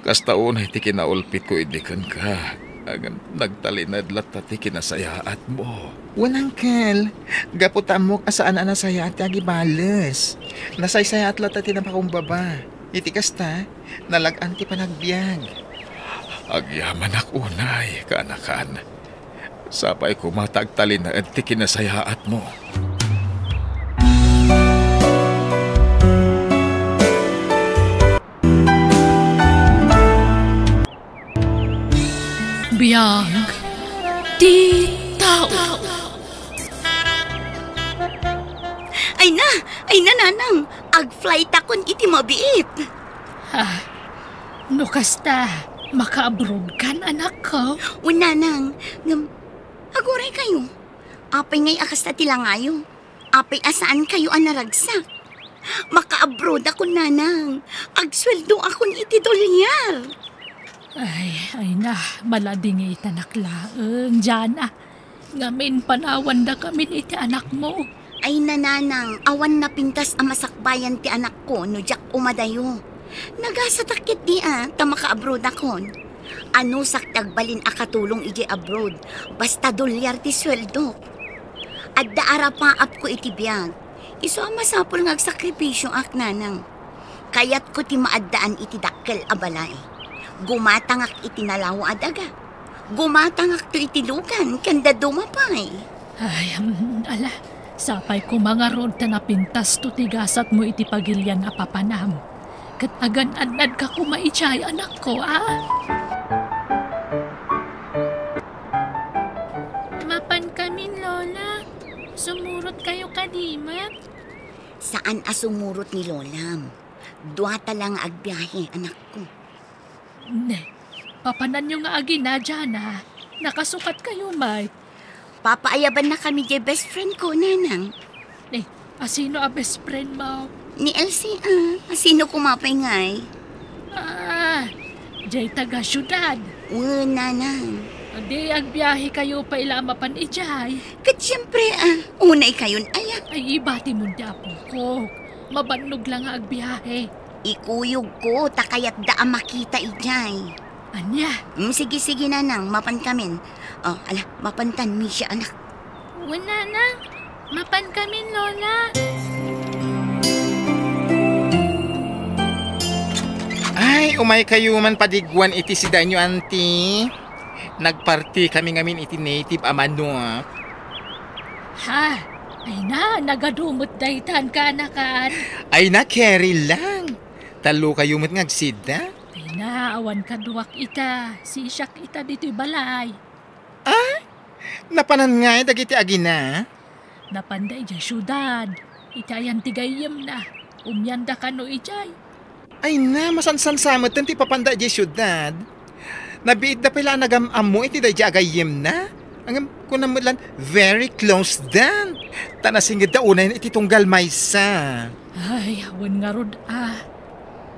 Kasta unay ti kinaulpitko idi kenka. Ngem nagtalinaed latta ti kinasayaatmo. Wen, Uncle, gapu ta ammok a saan a nasayaat ti agibales. Nasaysayaat latta ti napakumbaba. Iti kasta, nalag-an ti panagbiag. Agyamanak unay, kaanakan. Sapay koma ta agtalinaed ti kinasayaatmo. Biag ti tao. Ay na, ay na, Nanang. Ag-flightakon iti mabiit. Ah, no kasta, maka-abroad kan, anakko? Wen, Nanang, ngem, aguray kayo. Apay ngay a kasta ti langayo? Apay a saan kayo a naragsak? Maka-abroad akon, Nanang. Agsueldo akon iti dolyar. Ay, ay na, maladingitanak laeng, Jana. Ngamin, panawandakamin iti anakmo. Ay, Nanang, awan napintas a masakbayan ti anakko no diak umadayo. Nagasatak ketdi a ta maka-abroad akon. Anusak ti agbalin a katulong idiay abroad, basta dolyar ti sueldok. Adda arapaapko iti biag. Isu a masapul nga agsakripisioak, Nanang. Kayatko ti maaddaan iti dakkel a balay. Gumatangak iti nalawa a daga. Gumatangakto iti lugan ken dadduma pay. Ay, mm, ala, sapay koma ngarud ta napintasto ti gasatmo iti pagilian a papanam. Ket agan-annadka koma idiay, anakko, a? Mapankamin, Lola. Sumurotkayo kadi met? Saan a sumurot ni Lolam. Duata la nga agbiahe, anakko. Ne, papananyo nga agina, Jana. Nakasukatkayo met. Papaayabannakami diay best friend ko, Nanang. Ne, asino a best friend mo? Ni Elsie, a. Asino koma pay ngay? Ah, diay taga-siudad. Wen, Nanang. Di agbiahekayo pay la a mapan idiay. Ket siempre, a. Unay kayon, aya. Ay, ibatimon ti apokok. Mabannog la nga agbiahe. Ikuyogko ta kayatda a makita idiay. Ania? Mm, sige, sige, Nanang, mapankamin. O, ala, mapantan, Misha, anak. Wen, Nanang, mapankamin, Lola. Ay, umaykayo man padigwan iti sidaenyo, Auntie. Nagpartikami ngamin iti native a manok. Ha? Ay na, nagadu met daytan, kaanakan. Ay na, carry lang. Tallo kayo met nga agsida. Ay na, awan kaduak ita. Sisiak ita ditoy balay. Ah? Napanan ngay dagiti agina? Napanda idiay siudad. Iti ayan ti gayyemna. Umyanda kano idiay. Ay na, masansansa met ti ipapanda idiay siudad. Nabiitda pay la a nagam-ammo iti daydiay a gayyemna. Ngem kuna met lan, very close dan. Ta nasingedda unayen iti tunggal maysa. Ay, awan ngarud a.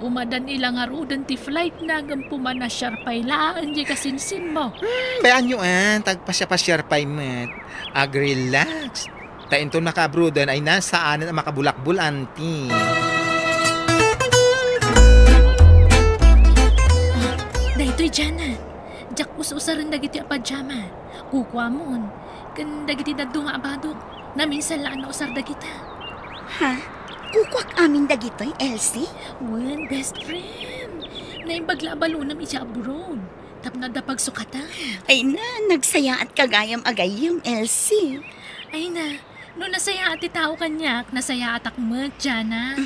Umadan ila ngaruden ti flightna ngem pumanasiar pay laeng diay kasinsinmo. Hmm, bayaanyo a, ta agpasiapasiar pay met. Ag-relax. Ta inton makaabroaden ay na, saanen a makabulakbol, anti. Daytoy, Jana. Diak us-usaren dagiti a pajama. Kukuamon. Ken dagiti dadduma a badok. Naminsan la a nausar dagita. Ha? Kukuak amin dagitoy, Elsie? Wen, best friend. Naimbag la a balonem iti abroad. Tapno adda pagsukatan. Ay na, nagsayaatka gayam a gayyem, Elsie. Ay na, no nasayaat ti tao kaniak, nasayaatak met, Jana.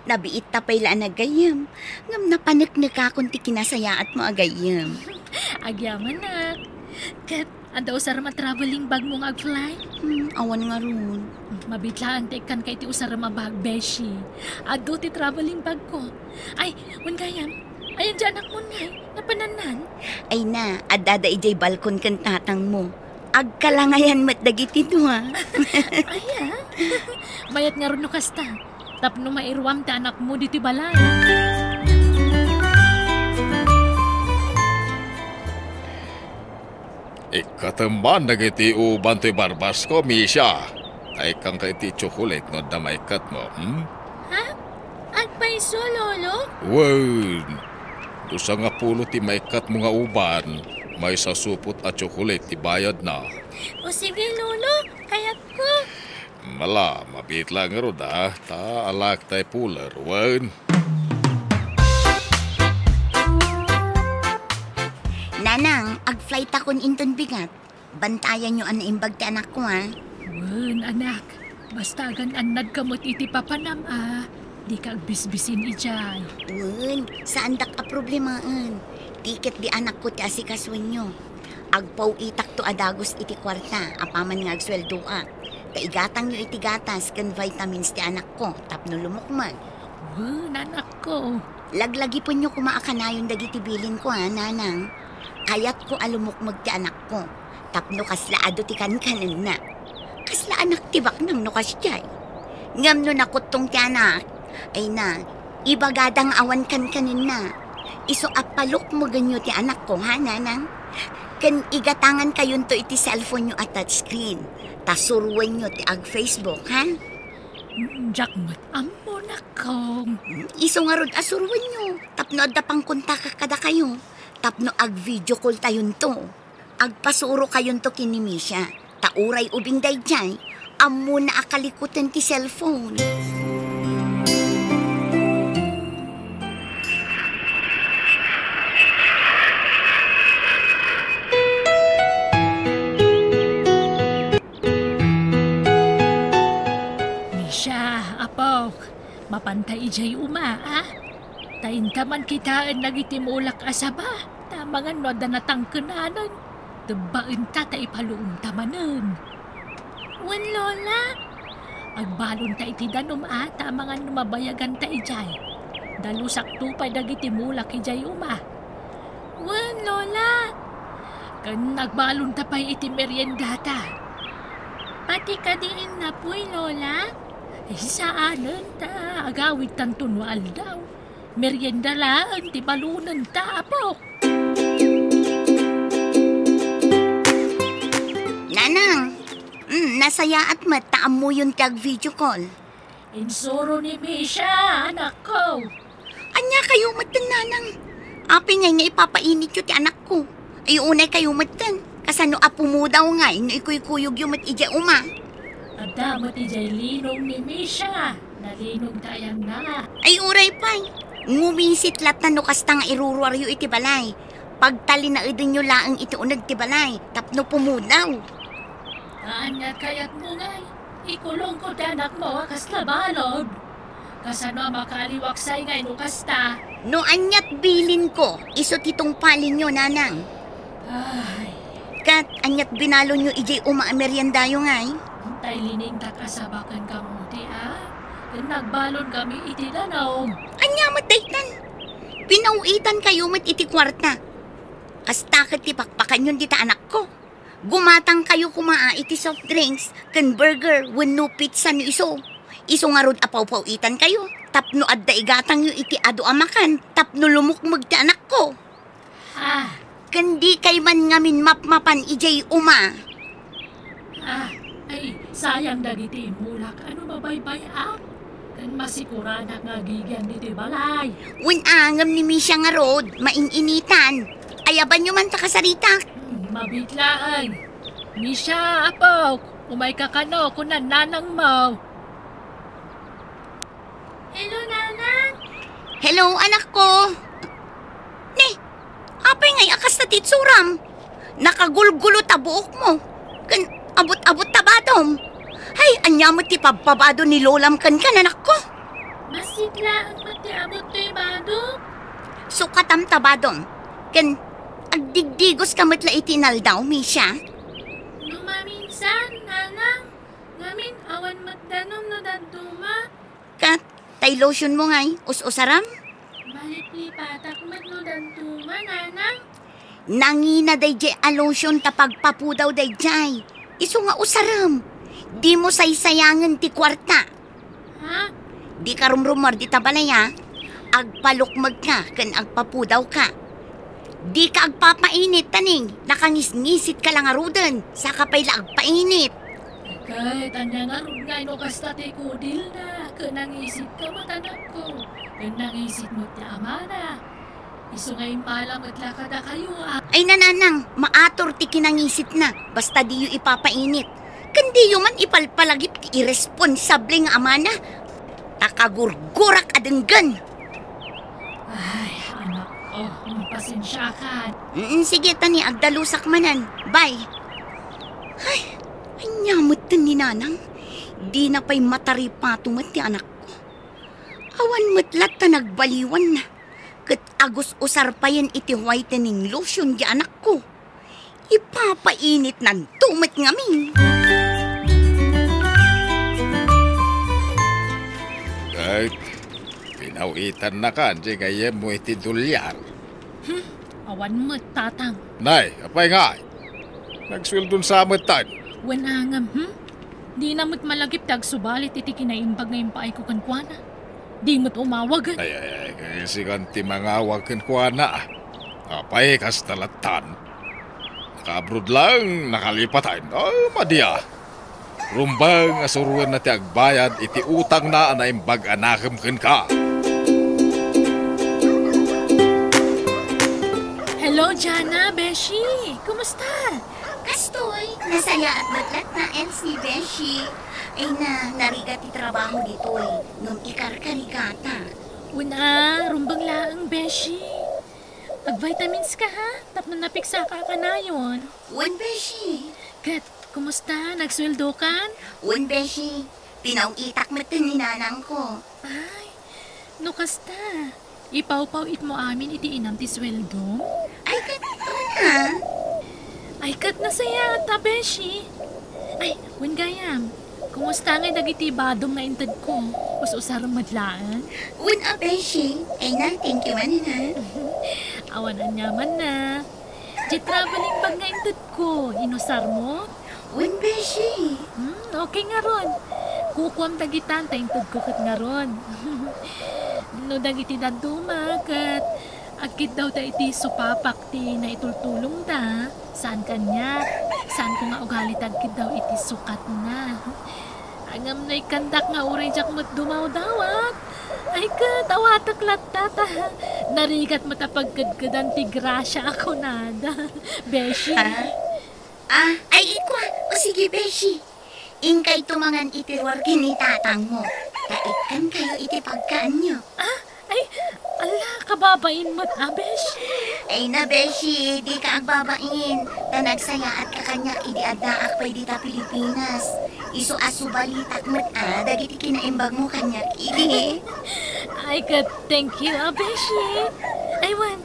Nabiitta pay la a nagayyem, ngem napaneknekakon ti kinasayaatmo a gayyem. Agyamanak. Ket adda usarem a traveling bagmo nga agfly? Hmm, awan ngarud. Mabiit laeng ta ikkanka iti usarem a bag, beshi. Adu ti traveling bagko. Ay, wen gayam, ayan ti anakmon ngay, napanannan? Ay na, addada idiay balkon ken tatangmo. Agkalangayan met dagiti dua. Aya? Mayat ngarud no kasta. Tapno mairuam ti anakmo ditoy balay. Ikkatem man dagiti uban toy barbasko, Misha. Ta ikkanka iti tsokolate no adda maikkatmo, hmm? Ha? Agpayso, Lolo? Wen, no sangapulo ti maikkatmo nga uban, maysa supot a tsokolate ti bayadna. O sige, Lolo, kayatko. Mala, mabiit la ngarud a, ta alaek tay puler, wen. Nanang, agflightakon inton bigat. Bantayanyo a naimbag ti anakko, a. Wen, anak. Basta agan-annadka met iti papanam a, dika agbisbisin idiay. Wen, saandak a problemaen. Tiket di anakko ti asikasuenyo. Agpaw-itakto a dagus iti kuarta apaman nga agsueldoak. Ta igatangyo iti gatas ken vitamins ti anakko tapno lumukmeg. Wen, anakko. Laglagipenyo koma a kanayon dagiti bilinko, a, nanang. Kayatko a lumukmeg ti anakko tapno kasla adu ti kankanenna. Kasla anak ti baknang no kasdiay. Ngem no nakuttong ti anak, ay na, ibagada nga awan kankanenna. Isu a palukmogenyo ti anakko, ha, nanang? Ken igatangankayonto iti cellphone-yo a touchscreen, ta suroenyo ti ag-Facebook, ha? Diak met ammo, nakong. Isu ngarud a suroenyo, tapno adda pangkontakak kadakayo, tapno ag-video call-tayonto. Agpasurokayonto ken ni Misha, ta uray ubing daydiay, ammona a kalikutan ti cellphone. Misha, apok, mapanta idiay uma, a? Ta inta man kitaen dagiti mulak a saba, ta amangan no adda natangkenanen. Tebbaenta ta ipaluomta manen. Wen, Lola. Agbalonta iti danum a, ta amangan no mabayaganta idiay. Dalusakto pay dagiti mulak idiay uma. Wen, Lola. Ken agbalonta pay iti meriendata. Pati kadi innapoy, Lola? Ay, saanen ta agawidtanto no aldaw. Merienda laeng ti balonenta, apok. Nanang, mm, nasayaat met ta ammoyon ti ag-video call. Insuro ni Misha, anakko. Ania kayo metten, nanang? Apay ngay nga ipapainityo ti anakko? Ay, unay kayo metten. Kasano a pumudaw ngay no ikuykuyogyo met idiay uma? Adda met idiay linong ni Misha. Nalinong ta ayanna. Ay, uray pay. Ngumisit latta no kasta nga iruruaryo iti balay. Pagtalinaedenyo laeng iti uneg ti balay tapno pumudaw. Ania kayatmo ngay? Ikulongko ti anakmo a kasla balud. Kasano a makaaliwaksay nga ino kasta? No aniat bilinko, isu ti tungpalenyo, nanang. Ay. Ket aniat binalonyo idiay uma a meriendayo ngay? Tay liningtak a sabaken kamo ti a, ken nagbalon kami iti danum. Ania met daytan? Pinaw-itankayo met iti kuarta. Kasta ket ti pakpakanyon dita anakko. Gumatangkayo koma a iti soft drinks ken burger wenno pizza no isu. Isu ngarud a pawpaw-itankayo tapno adda igatangyo iti adu a makan tapno lumukmeg ti anakko. Ah. Ken dikay man ngamin mapmapan idiay uma. Ah, ay, sayang dagiti immulak a no mabaybay-am. Ken masikuradak nga agigian ditoy balay. Wen a, ngem ni Misha ngarud, main-initan. Ayabanyo man ta kasaritak. Hmm, mabiit laeng. Misha, apok, umayka kano, kunan nanangmo. Hello, Nanang. Hello, anakko. Ne, apay ngay a kasta ti itsuram? Nakagulgulo ta buokmo. Ken abut-abut ta badom. Hay, ania met ti pabpabado ni lolam kenka, anakko? Bassit laeng met ti abut toy badom. Sukatam ta badom. Ken agdigdigoska met la iti inaldaw, Misha. No maminsan, Nanang, ngamin awan met danum no dadduma. Ket tay lotionmo ngay, us-usaram? Maliplipatak met no dadduma, Nanang. Nangina daydiay a lotion ta pagpapudaw daydiay. Isu nga usarem. Dimo saysayangen ti kuarta. Ha? Dika rumrumuar dita balay, a. Agpalukmegka ken agpapudawka. Dika agpapainit, taning. Nakangisngisitka la ngaruden. Saka pay la agpainit. Ket ania ngarud nga ino kasta ti kudilna, ket nangisit ka met, anakko, ken nangisit met ti amana. Isu nga immala met la kadakayo a. Ay, nanang, maator ti kinangisitna, basta diyo ipapainit. Ken diyo man ipalpalagip ti irresponsable nga amana. Ta kagurgurak a denggen. Ay, anakko, pasensiakan. Mm, sige, tani, agdalusak manen. Bye. Ay, ania metten ni Nanang? Dina pay mataripato met ti anakko. Awan met latta nagbaliwanna. Ket agus-usar payen iti whitening lotion ti anakko. Ipapainitnanto met ngamin. Ket pinaw-itannakan ti gayyemmo iti dolyar. Hmm, awan met, Tatang. Nay, apay ngay? Nagsueldon sa metten. Wen a ngem, hmm? Dina met malagip ti agsubalit iti kinaimbag nga impaayko kenkuana. Di met umawagen. Ay, ay, ay, kasikan ti mangawag kenkuana. Apay, kasta lattan? Naka-abroad laeng, nakalipatan. Oh, madi a. Rumbeng a suroenna ti agbayad iti utangna a naimbag a nakem kenka. Hello, Jana, Beshi. Kumusta? Kastoy, nasayaat met latta, Elsie, Beshi. Ay na, narigat ti trabaho ditoy, ngem ikarkarigata. Wen a, rumbeng laeng, Beshi. Ag-vitamins ka, ha? Tapno napiksaka a kanayon. Wen, Beshi. Ket, kumusta? Nagsueldokan? Wen, Beshi. Pinaw-itak metten ni nanangko. Ay, no kasta, ipawpaw-itmo amin iti inam ti sueldom? Ay, ket, wen a. Ay, ket nasayaat a, Beshi. Ay, wen gayam, kumusta ngay dagiti badom nga intedko? Us-usarem met laeng? Wen a, Beshi. Ay na, thank you manen a. Awan aniamanna. Diay traveling bag nga intedko, inusarmo? Wen, Beshi. Hmm, okay ngarud. Kukuam dagitan ta intedko ket ngarud. No dagiti dadduma ket agkiddawda iti supapak ti naitultulongda, saan kaniak, saanko nga ugali ti agkiddaw iti sukatna. Ngem no ikkandak nga uray diak met dumawdawat, ay ket awatek latta ta narigat met a pagkedkedan ti grasia a kunada, Beshi. Ah? Ah, ay ikua. O sige, Beshi. Inkay tumangan iti ruar ken ni tatangmo, ta ikkankayo iti pagkaanyo. Ah, ay, ala, kababain met a, Beshi. Ay na, beshi, dika agbabain, ta nagsayaatka kaniak idi addaak pay dita Pilipinas. Isu a subalitak met a dagiti kinaimbagmo kaniak idi. Ay, ket thank you, a, beshi. Ay, wen,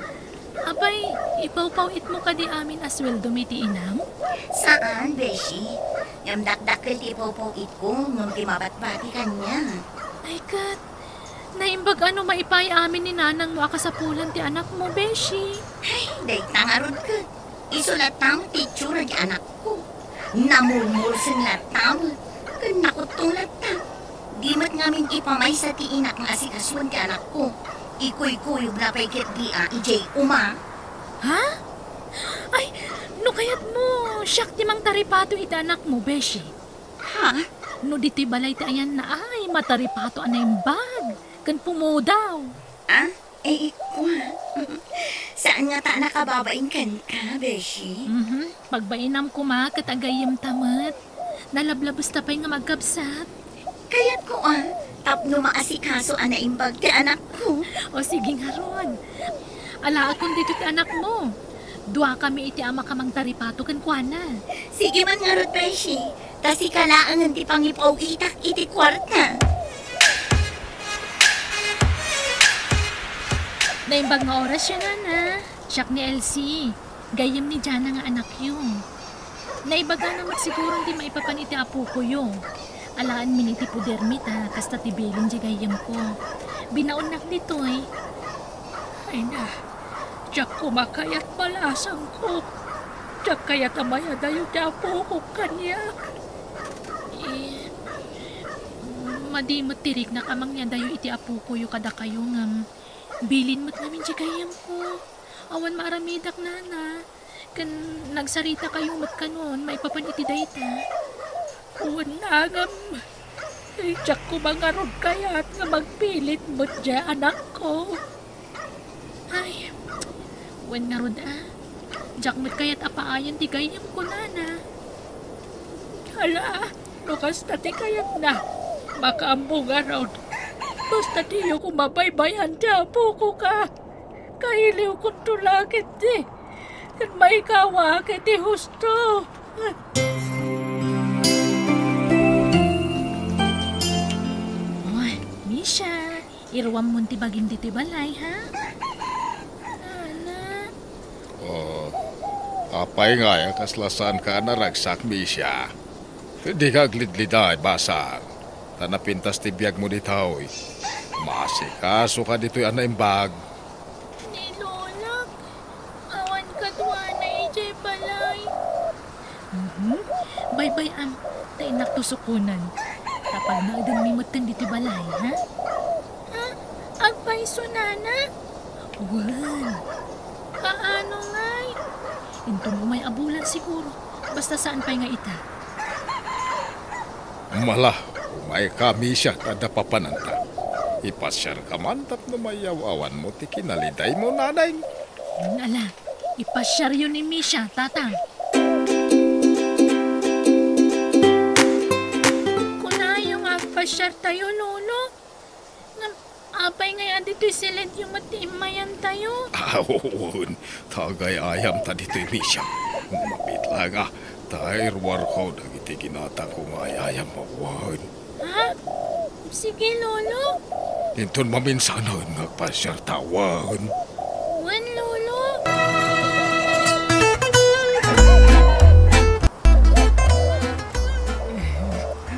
apay, ipawpaw-itmo kadi amin a sueldo mi ti inam? Saan, beshi. Ngem dakdakkel ti ipawpaw-itko, ngem ti mabatbati kaniak. Ay, ket, naimbag a no maipay amin ni nanangmo a kasapulan ti anakmo, beshi. Ay, dayta ngarud ket. Isu latta met ti itsura ti anakko. Namurmurseng latta met. Ken nakuttong latta. Di met ngamin ipamaysa ti inak nga asikasuen ti anakko. Ikuykuyogna pay ketdi a idiay uma. Ha? Ay, no kayatmo, siak ti mangtaripato iti anakmo, beshi. Ha? No ditoy balay ti ayanna ay mataripato a naimbag ken pumudaw. Ah? Eh, kua. Saan ngata a nakababain kenka, beshi? Mhm. Pagbainam koma ket agayyemta met. Nalablabesta pay nga magkabsat. Kayatko a, tapno maasikaso a naimbag ti anakko. O sige ngarud. Alaekon ditoy ti anakmo. Duakami iti a makamangtaripato kenkuana. Sige man ngarud, beshi. Ta sika laengen ti pangipaw-itak iti kuarta. Naimbag nga orasyo, nana. Siak ni Elsie. Gayyem ni Jana nga anakyo. Naibagana met siguron ti maipapan iti apokoyo. Alaenmin iti podermi ta kasta ti bilin diay gayyemko. Binaonnak ditoy. Ay na, diak koma kayat balasangko. Diak kayat a mayadayo ti apokok kaniak. Eh, madi met ti riknak a mangyadayo iti apokoyo kadakayo ngem bilin met ngamin diay gayyemko. Awan maaramidak, nana. Ken nagsaritakayo met kanon maipapan iti dayta. Wen nangem, diak koma ngarud kayat nga magpilit met diay anakko. Ay, wen ngarud a, diak met kayat a paayen ti gayyemko, nana. Hala, no kasta ti kayatna, makaammo ngarud. Basta diyo koma baybay-an ti apokoka. Kailiwkonto la ketdi ket maikawak iti husto. Oy, Misha, iruammon ti bagim ditoy balay, ha? Nana. Oh, apay ngay a kasla saanka a naragsak, Misha? Dika aglidliday, basang, ta napintas ti biagmo ditoy. Maasikasoka ditoy a naimbag. Ni Lolak, awan kaduana idiay balay. Mhm. Baybay-am, ta innakto sukonen. Ta pagnaedenmi metten ditoy balay, ha? Ha? Agpayso, nana? Wen. Kaano ngay? Inton umay a bulan siguro. Basta saan pay nga ita. Mala, umayka, Misha, ta adda papananta. Ipasiarka man tapno mayaw-awanmo ti kinalidaymo, nanay. Ala, ipasiaryo ni Misha, tatang. Kunayo nga agpasiartayo, Lolo. Ngem apay ngay a ditoy silidyo met ti immayantayo? Awan, tagay-ayamta ditoy, Misha. Mapit la nga, ta iruarko dagiti ginatangko nga ay-ayam, awan. Ha? Sige, Lolo. Inton maminsanen nga agpasiarta, awan. Wen, Lolo.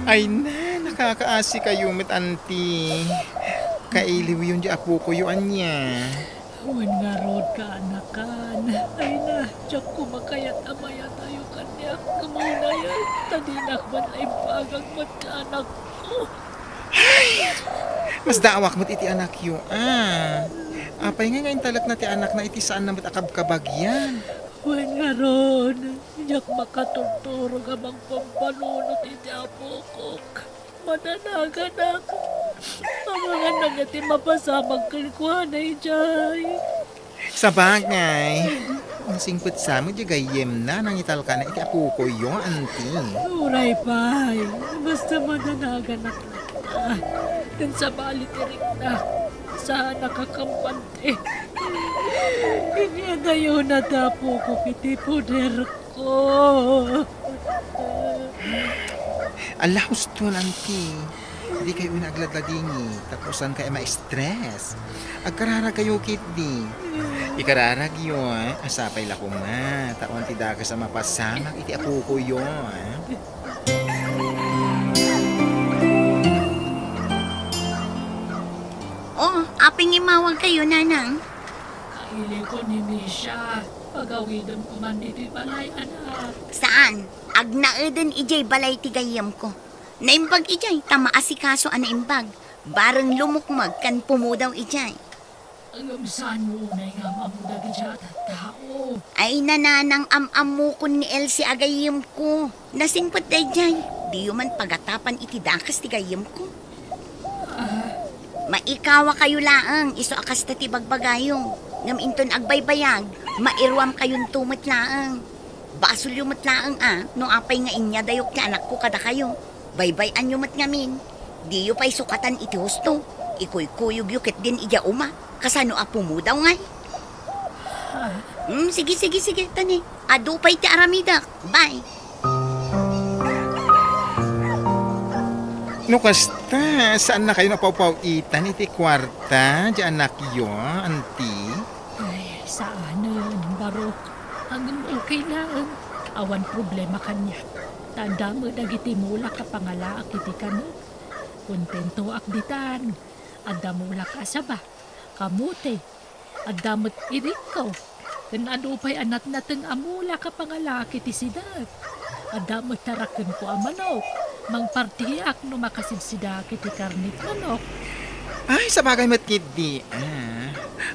Ay na, nakakaasikayo met, anti. Kailiwyon diay apokoyo, ania? Wen ngarud, kaanakan. Ay na, diak koma kayat a mayadayo kaniak. Ngem unay, ta dinak man naimbagak met ti anakko. Ay! Masdaawak met iti anakyo, a. Apay ngay nga intalekna ti anakna iti saanna met a kabkabagyan? Wen ngarud, diak makaturturog a mangpampanunot iti apokok. Madanaganak. Amangan ania ti mapasamak kenkuana idiay. Sabagay, nasingpet sa met diay gayyemna, nangitalkana iti apokoyo, anti. Uray pay, basta madanaganak latta. Ken sabali ti riknak. Saan a kakampante. Inyadayona ti apokok iti poderko. Ala, huston, anti. Dikay una agladladingit, tapno saankay a ma-stress. Agkararagkayo ketdi. Ikararagyo, a? Sapay la koma, ta awan ti dakes a mapasamak iti apokoyo, a? Oh, apay nga immawagkayo, Nanang? Kailiko ni Misha. Pagawidem koman ditoy balay, anak. Saan? Agnaeden idiay balay ti gayyemko. Naimbag idiay, ta maasikaso a naimbag. Bareng lumukmeg ken pumudaw idiay. Ngem saan unay nga am-ammo dagiti a tattao? Ay, Nanang, am-ammokon ni Elsie a gayyemko. Nasingpet daydiay. Diyo man pagatapan iti dakes ti gayyemko. Ah. Maikawakayo laeng, isu a kasta ti bagbagayo. Ngem inton agbaybayag, mairuamkayonto met laeng. Basolyo met laeng a, no apay nga inyadayok ti anakko kadakayo. Baybay-anyo met ngamin. Diyo pay sukatan iti husto. Ikuykuyogyo ketdin idiay uma. Kasano a pumudaw ngay? Ah. Hmm, sige, sige, sige, tani. Adu pay ti aramidek. Bye. No kasta, saannakayon a pawpaw-itan iti kuarta, diay anakyo, anti? Ay, saanen, Barok. Ngem okay laeng. Awan problema kaniak. Ta adda met dagiti mulak a pangalaak iti kanen. Kontentoak ditan. Adda mulak a saba, kamote, adda met irikko, ken adu pay a natnateng a mulak a pangalaak iti sidar. Adda met tarakenko a manok. Mangpartiak no makasidsidaak iti karne ti manok. Ay, sabagay met ketdi, a.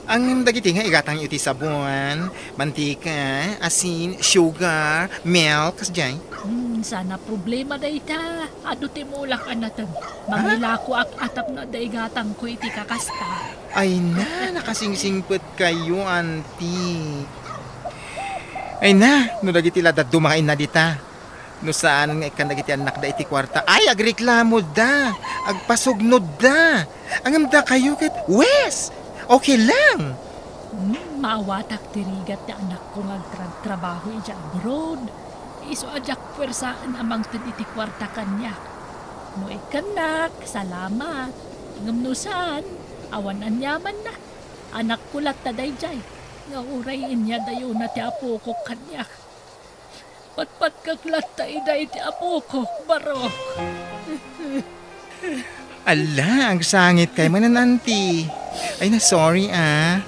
Ngem dagiti nga igatangyo iti sabon, mantika, asin, sugar, milk, kasdiay? Hmm, saan a problema dayta. Adu ti mulak a nateng. Mangilakoak a tapno adda igatangko iti kakasta. Ay na, nakasingsingpetkayo, anti. Ay na, no dagiti la dadduma nga inna dita. No saan nga ikkan dagiti annakda iti kuarta, ay, agreklamoda, agpasugnodda. Ngem dakayo ket, wes! Okay lang. Hmm, maawatak ti rigat ti anakko nga agtragtrabaho idiay abroad. Isu a diak puersaen a mangted iti kuarta kaniak. No ikkannak, salamat. Ngem no saan, awan aniamanna. Anakko latta daydiay, nga uray inyadayona ti apokok kaniak. Patpatkak latta ida iti apokok, Barok. Ala, agsangitkay manen, anti. Ay na, sorry, a.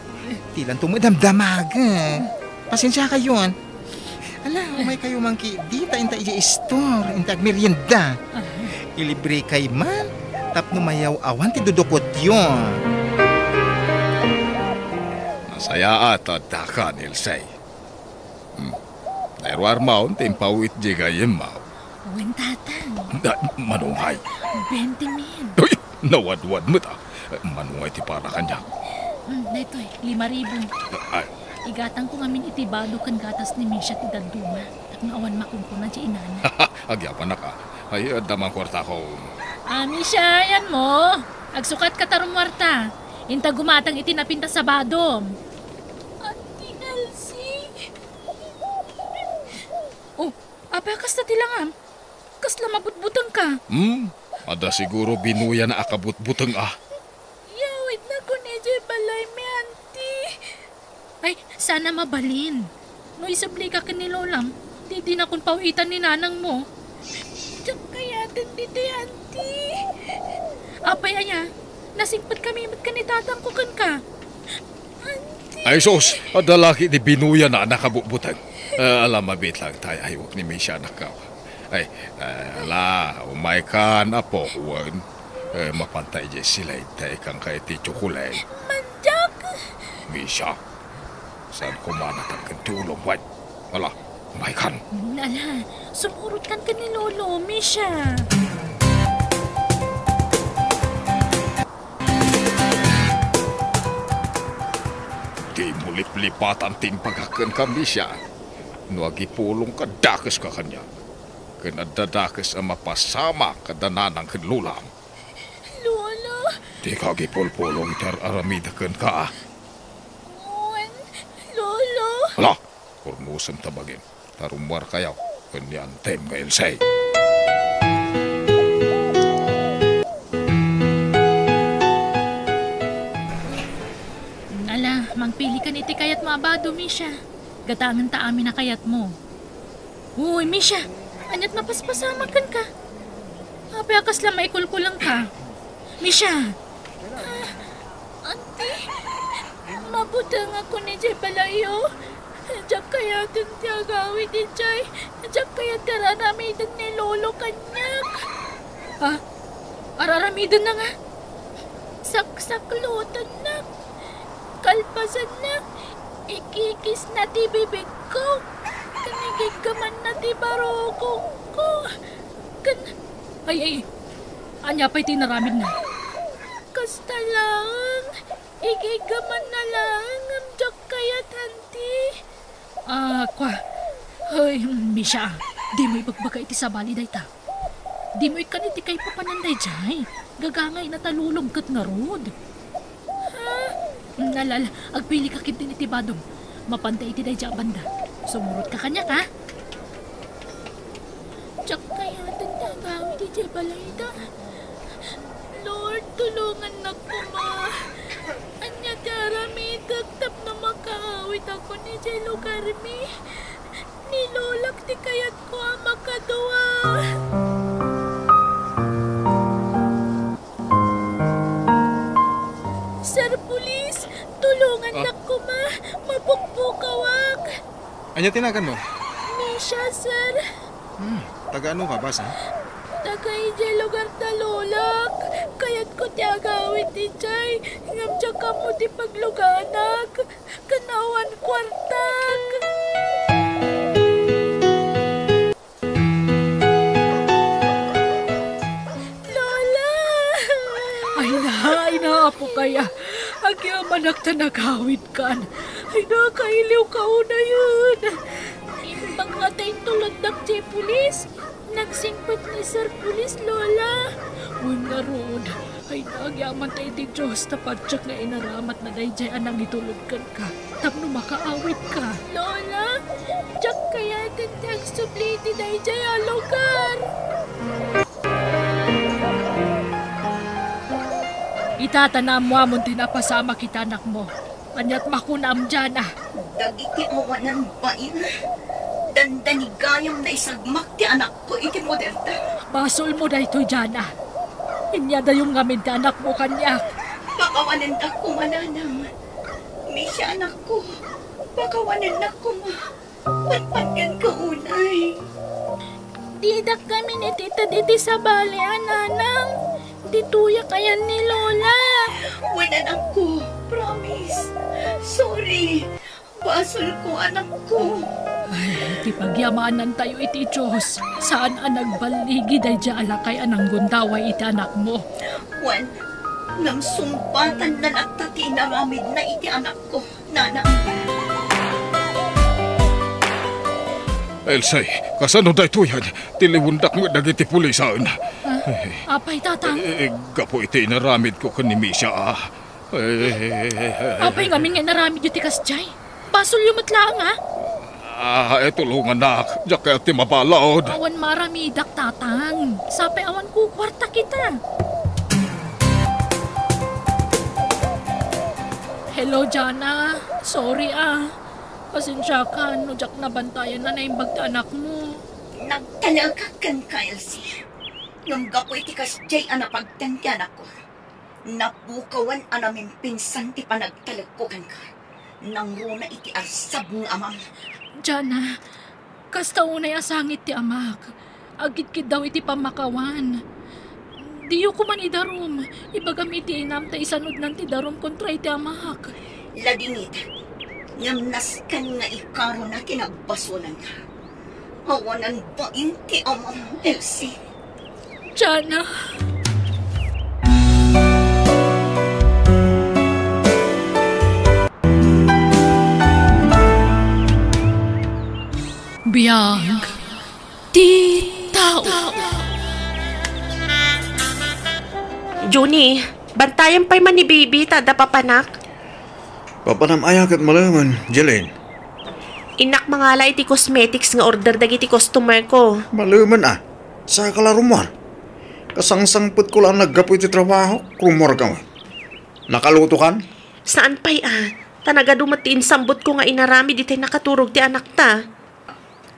Ti lanto met damdamagen. Pasensiakayon. Ala, umaykayo man ketdi ta inta idiay istor, inta agmerienda. Ilibrekay man, tapno mayaw-awan ti dudukotyo. Nasayaat ta addakan, Ilsay. Hmm. Nairuarmon ti impaw-it diay gayyemmo. Wen, Tatang. Da, mano ngay? Bente mil. Uy, nawadwad met, a. Mano ngay ti para kaniak? Hmm, daytoy, lima ribu. Ay. Igatangko ngamin iti bado ken gatas ni Misha ti dadduma, tapno awan makunkuna diay inana. Agyamannak, a. Ay, adda man kuartako. A, Misha, ayanmo. Agsukatka ta rumuarta. Inta gumatang iti napintas a badom. Auntie Elsie. Oh, apay a kasta ti langam? Kasla mabutbutengka? Hmm, adda siguro binuyan a kabutbuteng, a. Iyawidnakon idiay balaymi, anti. Ay, saan a mabalin. No isublika ken ni lolam, di dinakon paw-itan ni nanangmo. Diak kayaten ditoy, anti. Apay aya, nasingpetkami met ken ni tatangko kenka. Anti. Ay sus, adda la ketdi binuyan a nakabutbuteng. Eh, ala, mabiit laeng ta ay-aywak ni Misha, anakko. Ay, eh, ala, umaykan, apo, wen. Eh, mapanta idiay silay ta ikkanka iti tsokolate. Mandiak! Misha, saan koma a natangken ti ulom, wen? Ala, umaykan. Ala, sumurotkan ken ni Lolo, Misha. Dimo liplipatan ti imbagak kenka, Misha. No agipulongka, dakeska kaniak. Ken adda dakes a mapasamak kada nanang ken lolam. Lolo, Dika agipulpulong iti ar-aramidek kenka. Wen, Lolo. Hala, purnosem ta bagim, ta rummuarkayo ken ni Antem nga Ilse. Ala, mangpilikan iti kayatmo a bado, Misha. Gatangenta amin a kayatmo. Uy, Misha, ania't mapaspasamak kenka? Apay a kasla maikulkulengka? Misha! Ah, Auntie, mabutengakon idiay balayyo. Diak kayaten ti agawid idiay. Diak kayat ti ar-aramiden ni Lolo kaniak. Ah, ar-aramidenna nga? Saksaklotennak. Kalpasanna, ikikisna ti bibigko, ken igiggamanna ti barukongko, ken... Ay, ay, ania pay ti inaramidna? Kasta laeng, igiggamanna laeng ngem diak kayat, Auntie. Ah, kua. Ay, Misha, dimo ibagbaga iti sabali dayta. Dimo ikkan iti kaipapanan daydiay. Gagangayna ta lulong ket ngarud. Ha? Ala, ala, agpilika ketdin iti badom. Mapanta iti daydiay a banda. Sumurotka kaniak, ha? Diak kayaten ti agawid idiay balayda. Lord, tulongannak koma. Ania ti aramidek tapno makaawidakon idiay lugarmi? Ni Lolak ti kayatko a makadua. Sir Police, tulongannak koma. Mapukpukawak. Ania ti naganmo? Misha, sir. Hmm, taga ano ka, basa? Taga idiay lugar da Lolak. Kayatko ti agawid idiay, ngem diak ammo ti pagluganak. Ken awan kuartak. Lola! Ay na, ay na, apokay, a. Agyamanak ta nagawidkan. Ay na, kailiwka unayen. Imbag nga ta intuloddak ti pulis. Nagsingpet ni Sir Police, Lola. Wen ngarud, ay nagyaman ta iti Dios ta patiek nga inaramatna daydiay a nangitulod kenka tapno makaawidka. Lola, diak kayaten ti agsubli iti daydiay a lugar. Ita ta naammoamon ti napasamak iti anakmo. Ania't makunam, Jana? Dagiti awanan bain, dandani gayam naisagmak ti anakko iti poderda. Basolmo daytoy, Jana. Inyadayom ngamin ti anakmo kaniak. Pakawanennak koma, nanang. Misha, anakko, pakawanennak koma. Patpatgenka unay. Didak ngamin itited iti sabali a, nanang. Ditoyak ayan ni Lola. Wen, anakko, promise. Sorry. Basolko, anakko. Ay, ti pagyamanantayo iti Dios, saan a nagballigi daydiay a lakay a nanggundaway iti anakmo. Wen, ngem sungbatanna latta ti inaramidna iti anakko. Nanang. Elsie, kasano daytoyen? Tiliwendak met dagiti pulisan. Ah, apay, Tatang? Eh, eh, gapu iti inaramidko ken ni Misha, ah. Eh, apay ngamin nga inaramidyo ti kasdiay? Basolyo met laeng, ah. Ah, eh, tulongannak. Diak kayat ti mabalud. Awan maaramidak, Tatang. Sapay awan kukuarta kita. Hello, Jana. Sorry, ah. Pasensiakan no diak nabantayan a naimbag ti anakmo. Nagtalekak kenka, Elsie. Ngem gapu iti kasdiay a napagten ti anakko, napukawan a namimpinsan ti panagtalekko kenka. Nangruna iti arsab nga amam. Jana, kasta unay a sangit ti amak. Agkidkiddaw iti pammakawan. Diyo koman idarum. Ibagam iti inam ta isanudnan ti darum kontra iti amak. Ladingit, ngem nasken nga ikaruna ti nagbasonanna. Awanan bain ti amam, Elsie. Jana. Biag ti tao. Junie, Bantayan pay man ni baby ta adda papanak. Papanam aya ket malemen, Jeline? Innak mangala iti cosmetics nga order dagiti customer ko. Malemen a. Saka la rumuar. Kasangsangpetko la a naggapu iti trabaho, rumuar ka met. Nakalutokan? Saan pay a. Ta nagadu met ti insambotko nga inaramid itay nakaturog ti anakta.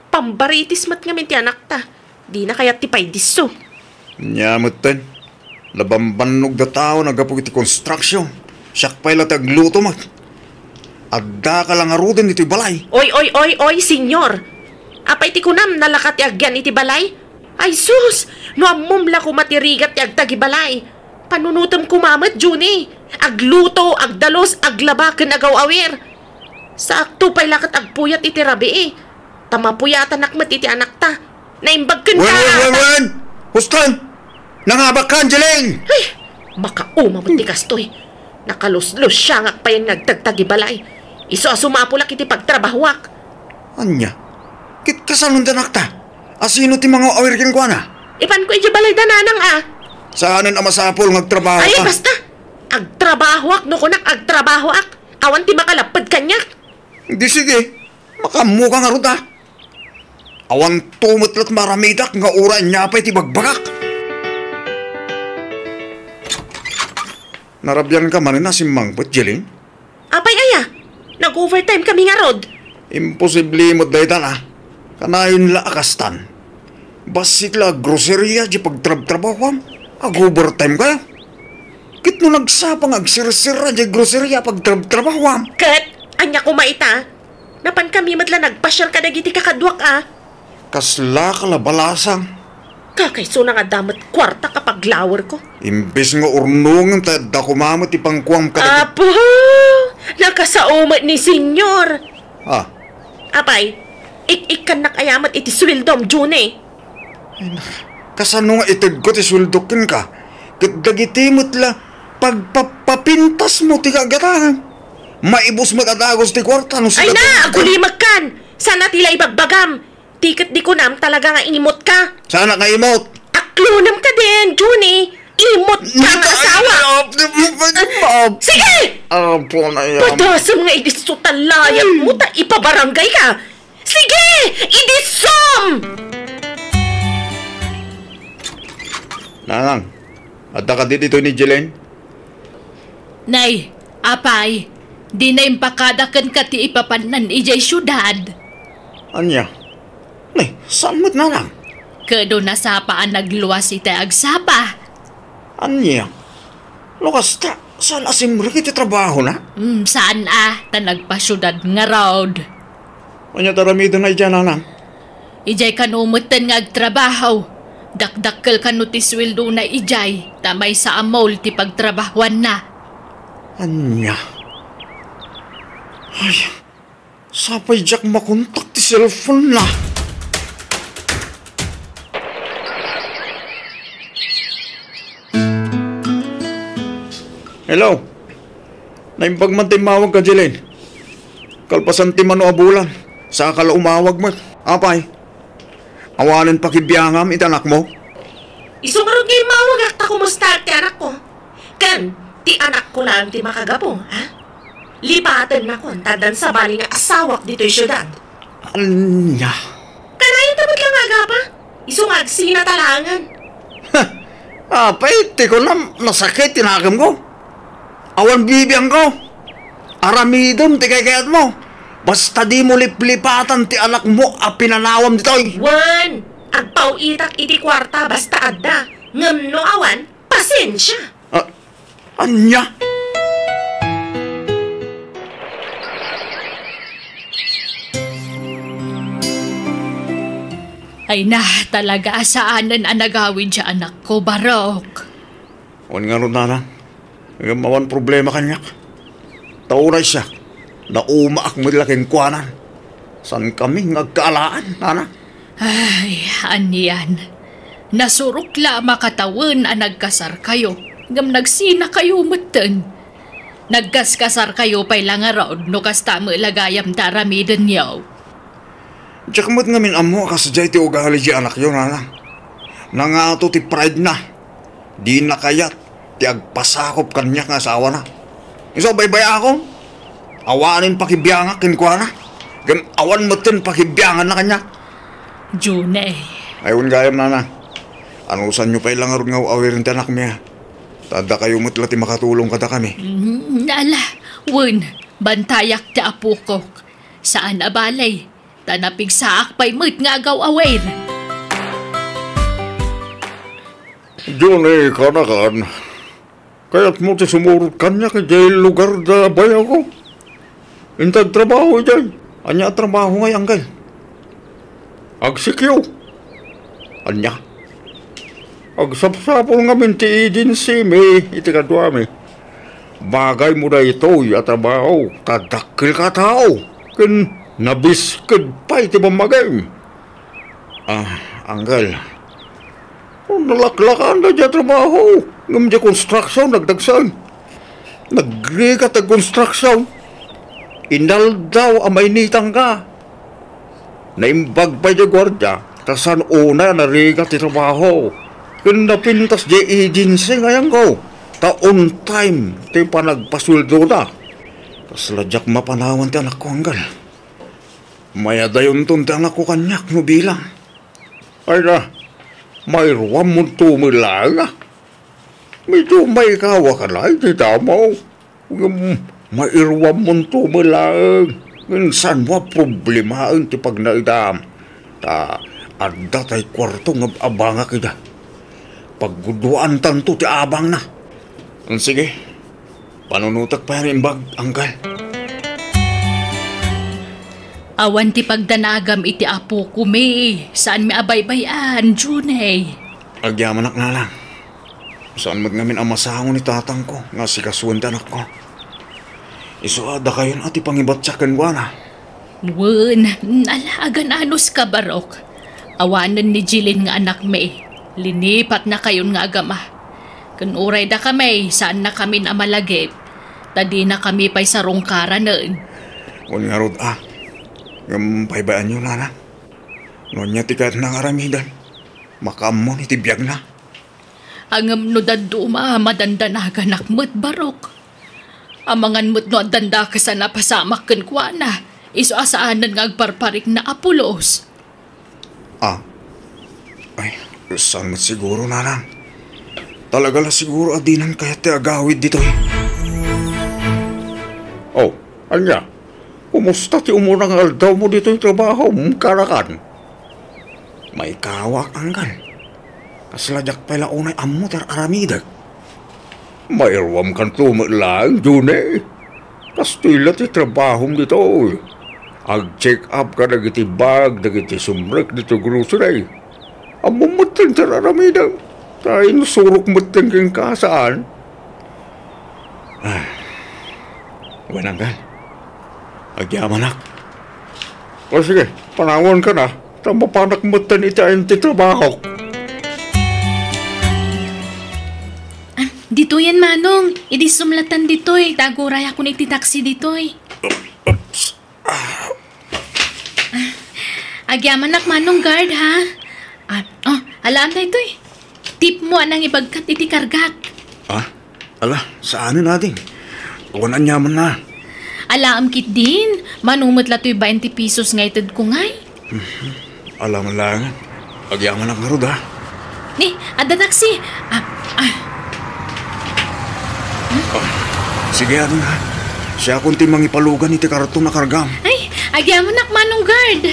Pambaritis met ngamin ti anakta. Dina kayat ti paydisso. Nia metten, nabambannogda tao naggapu iti construction. Siak pay la ti agluto met. Addaka la ngaruden iti balay. Oy, oy, oy, oy, senyor! Apay ti kunam, nalaka ti agyan iti balay? Ay sus! No ammom la koma ti rigat ti agtagibalay. Panunotem koma met, Junie. Agluto, agdalus, aglaba ken agaw-awir. Saakto pay la ket agpuyat iti rabii. Ta mapuyatanak met iti anakta. Naimbag ken Wen, wen, wen, wen! Huston! Nangabak ka, Angeline! Ay! Makauma met ti kastoy. Nakaluslusiangak payen nga agtagtagibalay. Isu a sumapulak iti pagtrabahoak. Ania? Ket kasanon ti anakta? Asino ti mangaw-awir kenkuana? Ipanko idiay balayda, nanang a. Saanen a masapul nga agtrabaho Ay, ka? Basta! Agtrabahoak no kunak agtrabahoak. Awan ti makalapped kaniak. Di sige, makaammo ka ngarud a. Awan to met la't maaramidak nga uray ania pay ti bagbagak. Narabian ka manen a simmangpet, Jeline? Apay aya? Nag-overtime kami ngarud. Imposible met dayta a. Kanayon la a kastan. Bassit la a groceria di pagtrabtrabahuam. Ag-overtime kayo. Ket no nagsapa nga agsirsira di groceria pagtrabtrabahuam. Ket, ania koma ita? Napan kami met la nagpasiar kadagiti kakaduak a. Kasla ka la balasang. Kakaisuna nga adda met kuarta ka paglawer ko. Imbes nga urnongen ta adda koma met ti pangkuam kadagiti Apo! Nakasao met ni Senyor. Ah. Apay, ik-ikkannak aya met iti sueldom, Junie? Ay, nak-, kasano nga itedko ti sueldok kenka? Ket dagiti met la pagpapapintas mo ti kagatanan. Maibus met a dagus ti kuarta no Ay sigat na, ti agulimekkan! Sana ti la ibagbagam. Ti ket di kunam talaga nga imot ka. Saanak nga imot? Aklonem ka din, Junie. Imot ka nga asawa. Sige! Apo na yan. Padasem nga idisso ta layat mo ta ipabarangay ka. Sige! Idissom! Nanang, adda kadi ditoy ni Jelen? Nay, apay, dina impakada kenka ti ipapannan idiay siudad. Ania? Nay, saan met nanang? Kedo nasapa a nagluas itay agsapa. Ania? No kasta, saan a simrek iti trabahona? Mm, saan a, ta nagpasiudad ngarud. Ania ti aramidenna idiay, nanang? Idiay kano metten nga agtrabaho. Dakdakkel kano ti sueldona idiay, ta maysa a mall ti pagtrabahoanna. Ania? Ay, sapay diak makontak ti cellphone-na. Hello? Naimbag man ti immawagka, Jelen. Kalpasan ti mano a bulan, saka la umawag met. Apay? Awanen pakibiangam iti anakmo? Isu ngarud nga immawagak ta kumustaak ti anakko. Ken, ti anakko laeng ti makagapu, ha? Lipatennakon ta addan sabali nga asawak ditoy siudad. Ania? Kanayon ta met la nga agapa. Isu nga agsina ta laengen. Apay, ti kunam, nasakit ti nakemko. Awan bibiangko. Aramidem ti kaykayatmo. Basta dimo liplipatan ti anakmo a pinanawam ditoy. Wen, agpaw-itak iti kuarta basta adda. Ngem no awan, pasensia. Ah, ania? Ay na, talaga a saanen a nagawid ti anakko, Barok. Wen ngarud, nanang, ngem awan problema kaniak. Ta uray siak, naumaak met la kenkuana. Saankami nga agkaalaan, nanang. Ay, anian. Nasurok la a makatawen a nagkasarkayo, ngem nagsinakayo metten. Nagkaskasarkayo pay la ngarud no kasta met la gayam ti aramidenyo. Diak met ngamin ammo a kasdiay ti ugali ti anakyo, nanang. Nangato ti pride-na. Dina kayat. ti agpasakop kaniak nga asawana. Isu a baybayakom, awanen pakibiangak kenkuana, ngem awan metten pakibianganna kaniak. June. Ay, wen gayam, Nana. Anusanyo pay la ngarud nga aw-awiren ti anakmi, a? Ta dakayo met la ti makatulong kadakami. Mm, ala, wen, bantayak ti apokok. Saan a bale, ta napigsaak pay met nga agaw-awir. June, kanakan, kayatmo ti sumurot kaniak idiay lugar da bayawko? Inted trabaho idiay. Ania a trabaho ngay, Angkel? Agsikyo. Ania? Agsapsapul ngamin ti agency mi iti kaduami. Bagaymo daytoy a trabaho, ta dakkelka a tao, ken nabisked pay ti pammagim. Ah, Angkel, nalaklakan da diay trabaho, ngem diay construction, nagdagsen. Nagrigat a construction. Inaldaw a mainitanka. Naimbag pay diay guardia, ta saan unay a narigat ti trabaho. Ken napintas diay agency nga ayanko, ta on time ti panagpasueldoda. Kasla diak mapanawan ti anakko, Angkel. Mayadayonton ti anakko kaniak no bilang. Ay na, mairuammonto met laeng, a. Medyo maikawak a laeng ti damo. Ngem mairuammonto met laeng. Ngem saanmo a problemaen ti pagnaedam. Ta adda tay kuarto nga abangak ida. Pagguduaantanto ti abangna. Sige, panunotek pay a naimbag, Angkel. Awan ti pagdanagam iti apokon, saanmi a baybay-an, June. Agyamanak, Nanang. Saan met ngamin a masango ni tatangko nga asikasuen ti anakko. Isu a dakayon a ti pangibatiak kenkuana. Wen, ala, agan-anuska, Barok. Awanen ni Jilin nga anakmi, linipatnakayon nga agama. Ken uray dakami, saannakamin a malagip, ta dinakami pay sarungkaranen. Wen ngarud a, ngem paybayanyo, Nanang. No ania ti kayatna nga aramiden, makaammon iti biagna. Ngem no dadduma a madandanaganak met, Barok. Amangan met no addan dakes a napasamak kenkuana, isu a saanen nga agparparikna a pulos. Ah. Ay, saan met siguro, Nanang. Talaga la siguro a dinan kayat ti agawid ditoy. Oh, ania? Kumusta ti umuna nga aldawmo ditoy trabahom, kanakan? Maikawak, Angkel. Kasla diak pay la unay ammo ti ar-aramidek. Mairuamkanto met laeng, June. Kastoy la ti trabahom ditoy. Ag-check up kadagiti bag dagiti sumrek ditoy grocery. Ammom metten ti ar-aramidem. Ta insurok metten kenka, saan? Ah. Wen, Angkel. Agyamanak. O sige, panawanka na, ta mapanak metten iti ayan ti trabahok. Ah, ditoyen, Manong. Idi sumlatan ditoy, ta agurayakon iti taxi ditoy. Oops. Ah. Agyamanak, Manong Guard, ha? Ah, oh, alaam daytoy. Tipmo a nangibagkat iti kargak. Ah? Ala, saanen, ading. Awan aniamanna. Alaam ketdin, mano met la toy bainte pesos nga itedko ngay. Mhm. Ala man laengen. Agyamanak ngarud, ha? Ni, adda taxi. Ah, ah. Ah, sige, ading, ha? Siakon ti mangipalugan iti karton a kargam. Ay, agyamanak, Manong Guard.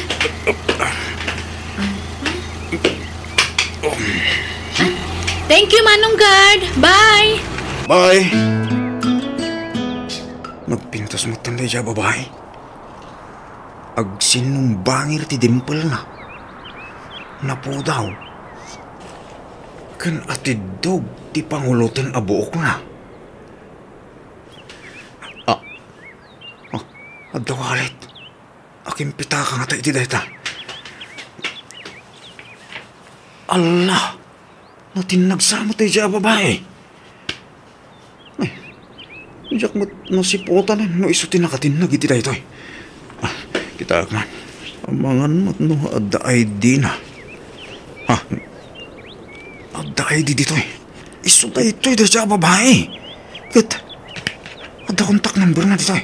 Thank you, Manong Guard. Bye. Bye. Nagpintas metten daydiay a babai. Agsinnumbangir ti dimpelna. Napudaw. Ken atiddog ti panguloten a buokna. Ah. Ah, adda wallet. Akimpitaka ngata iti dayta. Alla! Natinnag sa met daydiay a babai. Ay, diak met masiputan no isu ti nakatinnag iti daytoy. Ah, kitaek man. Amangan met no adda I D na. Ha? Adda I D ditoy. Isu daytoy dayta a babai. Ket adda contact number na ditoy.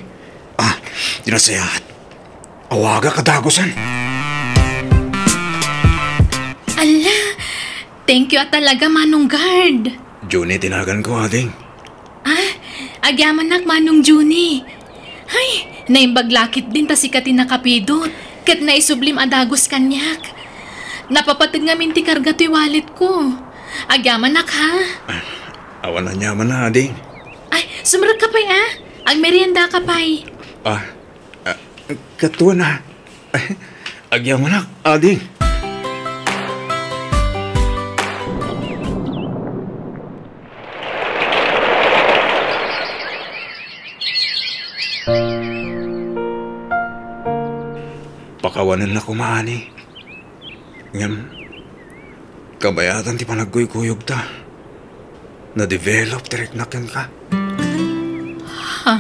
Ah, di nasayaat. Awagak a dagusen. Alla, thank you a talaga, Manong Guard. Junie ti naganko, ading. Ah, agyamanak, Manong Junie. Hay, naimbag la ketdin ta sika ti nakapidot, ket naisublim a dagus kaniak. Napapateg ngamin ti karga toy walletko. Agyamanak, ha? Ah, awan aniamanna, ading. Ay, sumrekka pay, a. Agmeriendaka pay. Ah, ah, katuan, a. Agyamanak, ading. Pakawanennak koma, ani. Ngem, kabayatan ti panagkuykuyogta. Na-develop ti riknak kenka. Ha?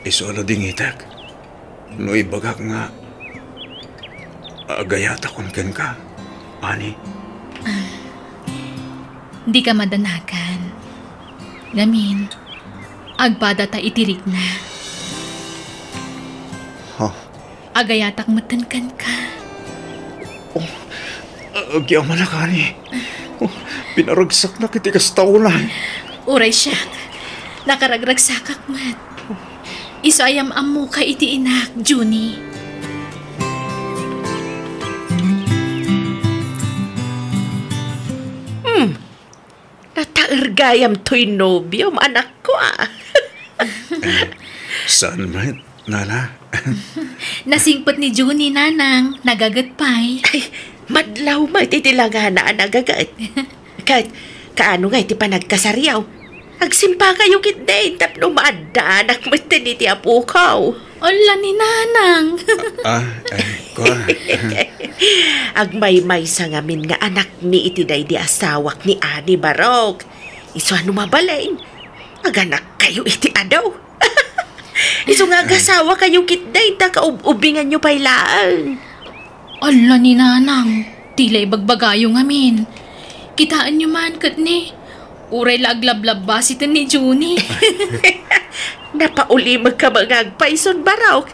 Isu a nadingitek no ibagak nga agayatakon kenka, ani. Dika madanagan. Ngamin, agpadata iti rikna. Ha? Agayatak metten kenka. Oh, agyamanak, ani. Oh, pinaragsaknak iti kasta unay. Uray siak, nakaragragsakak met. Isu a yam-ammoka iti inak, Junie. Hmm. Nataer gayam toy nobiom, anakko, a. Saan met, nana? Nasingpet ni Junie, nanang. Nagaget pay. Ay, madlaw met iti langana a nagaget. Ket, kaano ngay ti panagkasariaw? Agsimpakayo ketdin tapno maaddaanak metten iti apokaw. Ala ni nanang. Ah, eh, kua. Agmaymaysa ngamin nga anakmi iti daydi asawak ni Ani Barok. Isu a no mabalin, aganakkayo iti adu. Isu nga agasawakayo ketdin ta kaub-ubinganyo pay laeng. Ala ni nanang, ti la ibagbagayo ngamin. Kitaenyo man ket ni, uray la aglablabasiten ni Junie. Napaulimekka met nga agpayson, Barok.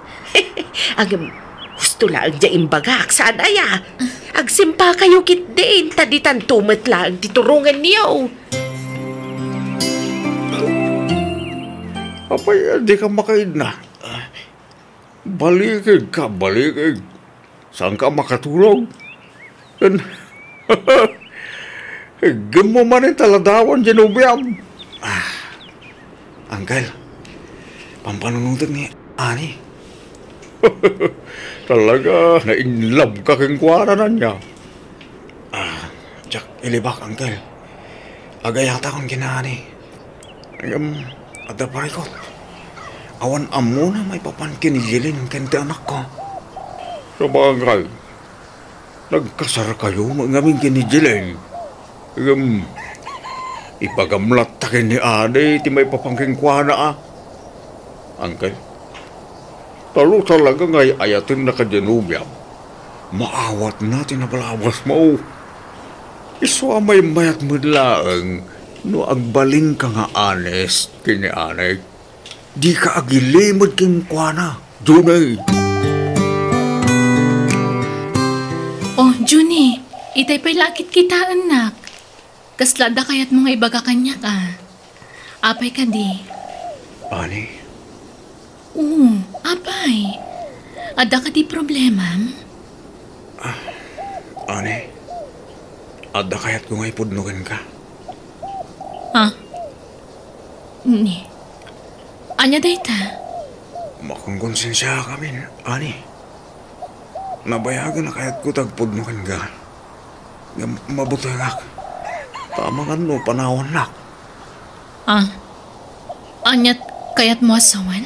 Ngem, husto laeng diay imbagak, saan aya? Agsimpakayo ketdin, ta ditanto met laeng ti turongenyo. Apay, dika makaidna. Balikigka, balikig. Saanka a makatulog? Ken, iggemmo manen ta ladawan diay nobiam. Ah, Uncle, pampanunotek ni Ani. Talaga, na-in-love ka kenkuana, ania? Ah, diak ilibak, Uncle. Agayatakon ken ni Ani. Ngem, adda parikut. Awan ammona maipapan ken ni Jeline ken ti anakko. Sabagay, nagkasarkayo met ngamin ken ni Jeline. Ngem, ibagam latta ken ni Ani ti maipapan kenkuana, a. Uncle, ta no talaga nga ay-ayatenna kadi a nobiam, maawatna ti nabalabasmo. Isu a maymayat met laeng no agbalinka nga honest ken ni Ani. Dika agilimed kenkuana, Junie. Oh, Junie, itay pay la a kitkitaennak. Kasla adda kayatmo nga ibaga kaniak, a? Apay kadi? Ani? Oo, apay. Adda kadi problemam? Ah, Ani, adda kayatko nga ipudno kenka. Ha? Ni? Ania dayta? Makonkonsensiaak amin, Ani. Nabayagen a kayatko ti agpudno kenka. Ngem mabutengak. Ta amangan no panawannak. Ah, aniat kayatmo a sawen?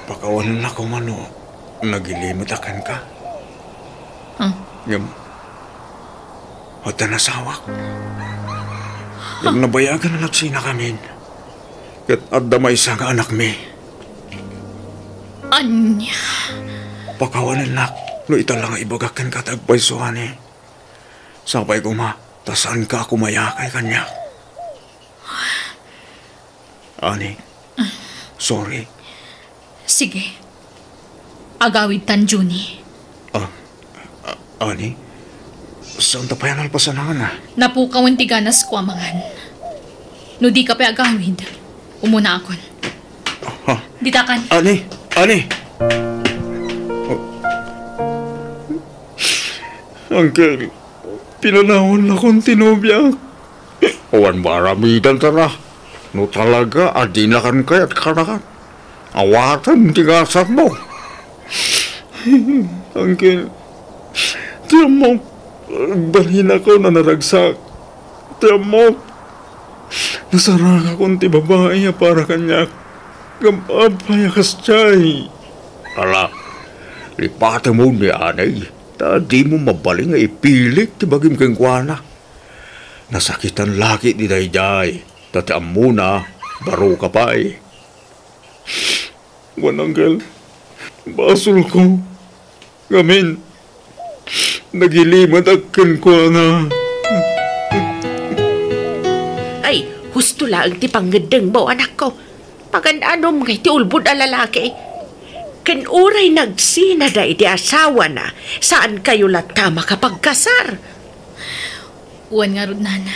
Pakawanennak koma no nagilimetak kenka. Ah. Ngem, adda nasawak. Ngem nabayagen a nagsinakamin. Ket adda maysa nga anakmi. Ania? Pakawanennak no ita la nga ibagak kenka ti agpayso, Ani. Sapay koma ta saanka a kumayakay kaniak. Ani, sorry. Sige. Agawidtan, Junie. Ah, ah, Ani, saanta pay a nalpasan, Ana? Napukawen ti ganasko a mangan. No dika pay agawid, umunaakon. Ha? Ditakan. Ani, Ani! Oh. Uncle, pinanawannakon ti nobiak. Awan maaramidanta. No talaga a dinakan kayat kanakan, awatem ti gasatmo. Uncle, ti ammok, agbalinakon a naragsak. Ti ammok, nasarangakon ti babai a para kaniak. Ngem apay a kasdiay? Ala, lipatemon ni Anay, ta dimo mabalin nga ipilik ti bagim kenkuana. Nasakitan la ketdi daydiay, ta ti ammona, baroka pay. Wen, Uncle, basolko. Ngamin, nagilimedak kenkuana. Ay, husto laeng ti pangngeddengmo, anakko. Pagan-anom ngay ti ulbod a lalaki. Ken uray nagsina daydi asawana, saankayo latta a makapagkasar. Wen ngarud, Nana.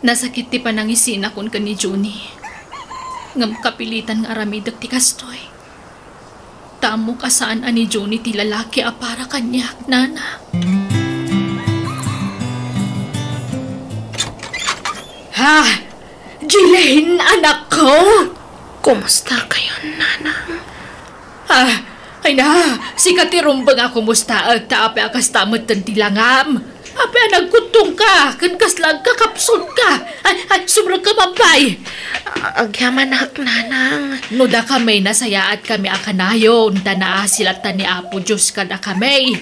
Nasakit ti panangisinakon ken ni Junie. Ngem kapilitan nga aramidek ti kastoy. Ta ammok a saan a ni Junie ti lalaki a para kaniak, Nana. Ha? Jilin, anakko? Kumusta kayon, Nanang? Ah, ay na, sika ti rumbeng a kumustaek, ta apay a kasta metten ti langam? Apay a nagkuttongka, ken kasla agkakapsutka? Ay, ay, sumrekka, Babbay! A-, agyamanak, Nanang. No dakami, nasayaatkami a kanayon, ta naasi latta ni Apo Dios kadakami.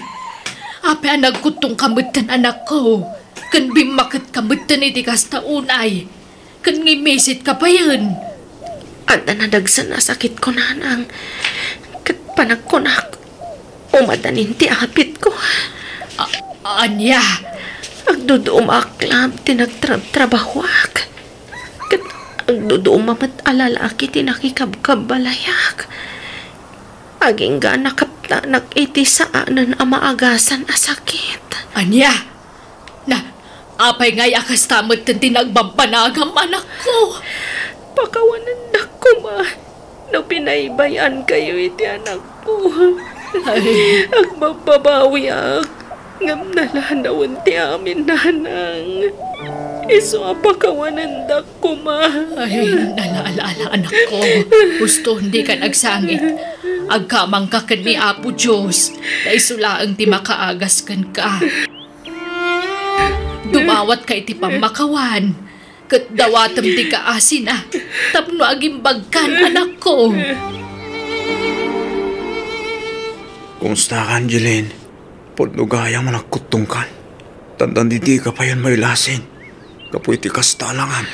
Apay a nagkuttongka metten, anakko? Ken bimmaketka metten iti kasta unay? Ken ngimmisit ka payen. Adda nadagsen a sakitko, Nanang. Ket panagkunak, umadanin ti apitko. A-, ania? Agduduom a aklab ti nagtrabtrabahoak. Ket agduduom a met a lalaki ti nakikabkabbalayak. Agingga a nakaptanak iti saanen a maagasan a sakit. Ania? Na, apay ngay a kasta metten ti nagbabbanagam, anakko? Pakawanendak koma no binaybay-ankayo iti anakko. Ay. Agbabbabawiak, ngem nalanawen ti amin, Nanang. Isu a pakawanendak koma. Ay, ala, ala, ala, anakko. Husto, dika agsangit. Agkamangka ken ni Apo Dios, ta isu laeng ti makaagas kenka. Dumawatka iti pammakawan, ket dawatem ti kaasina tapno agimbagkan, anakko. Kumustakan, Jilin? Pudno gayam a nagkuttongkan. Tantan didika payen mailasin gapu iti kasta a langam.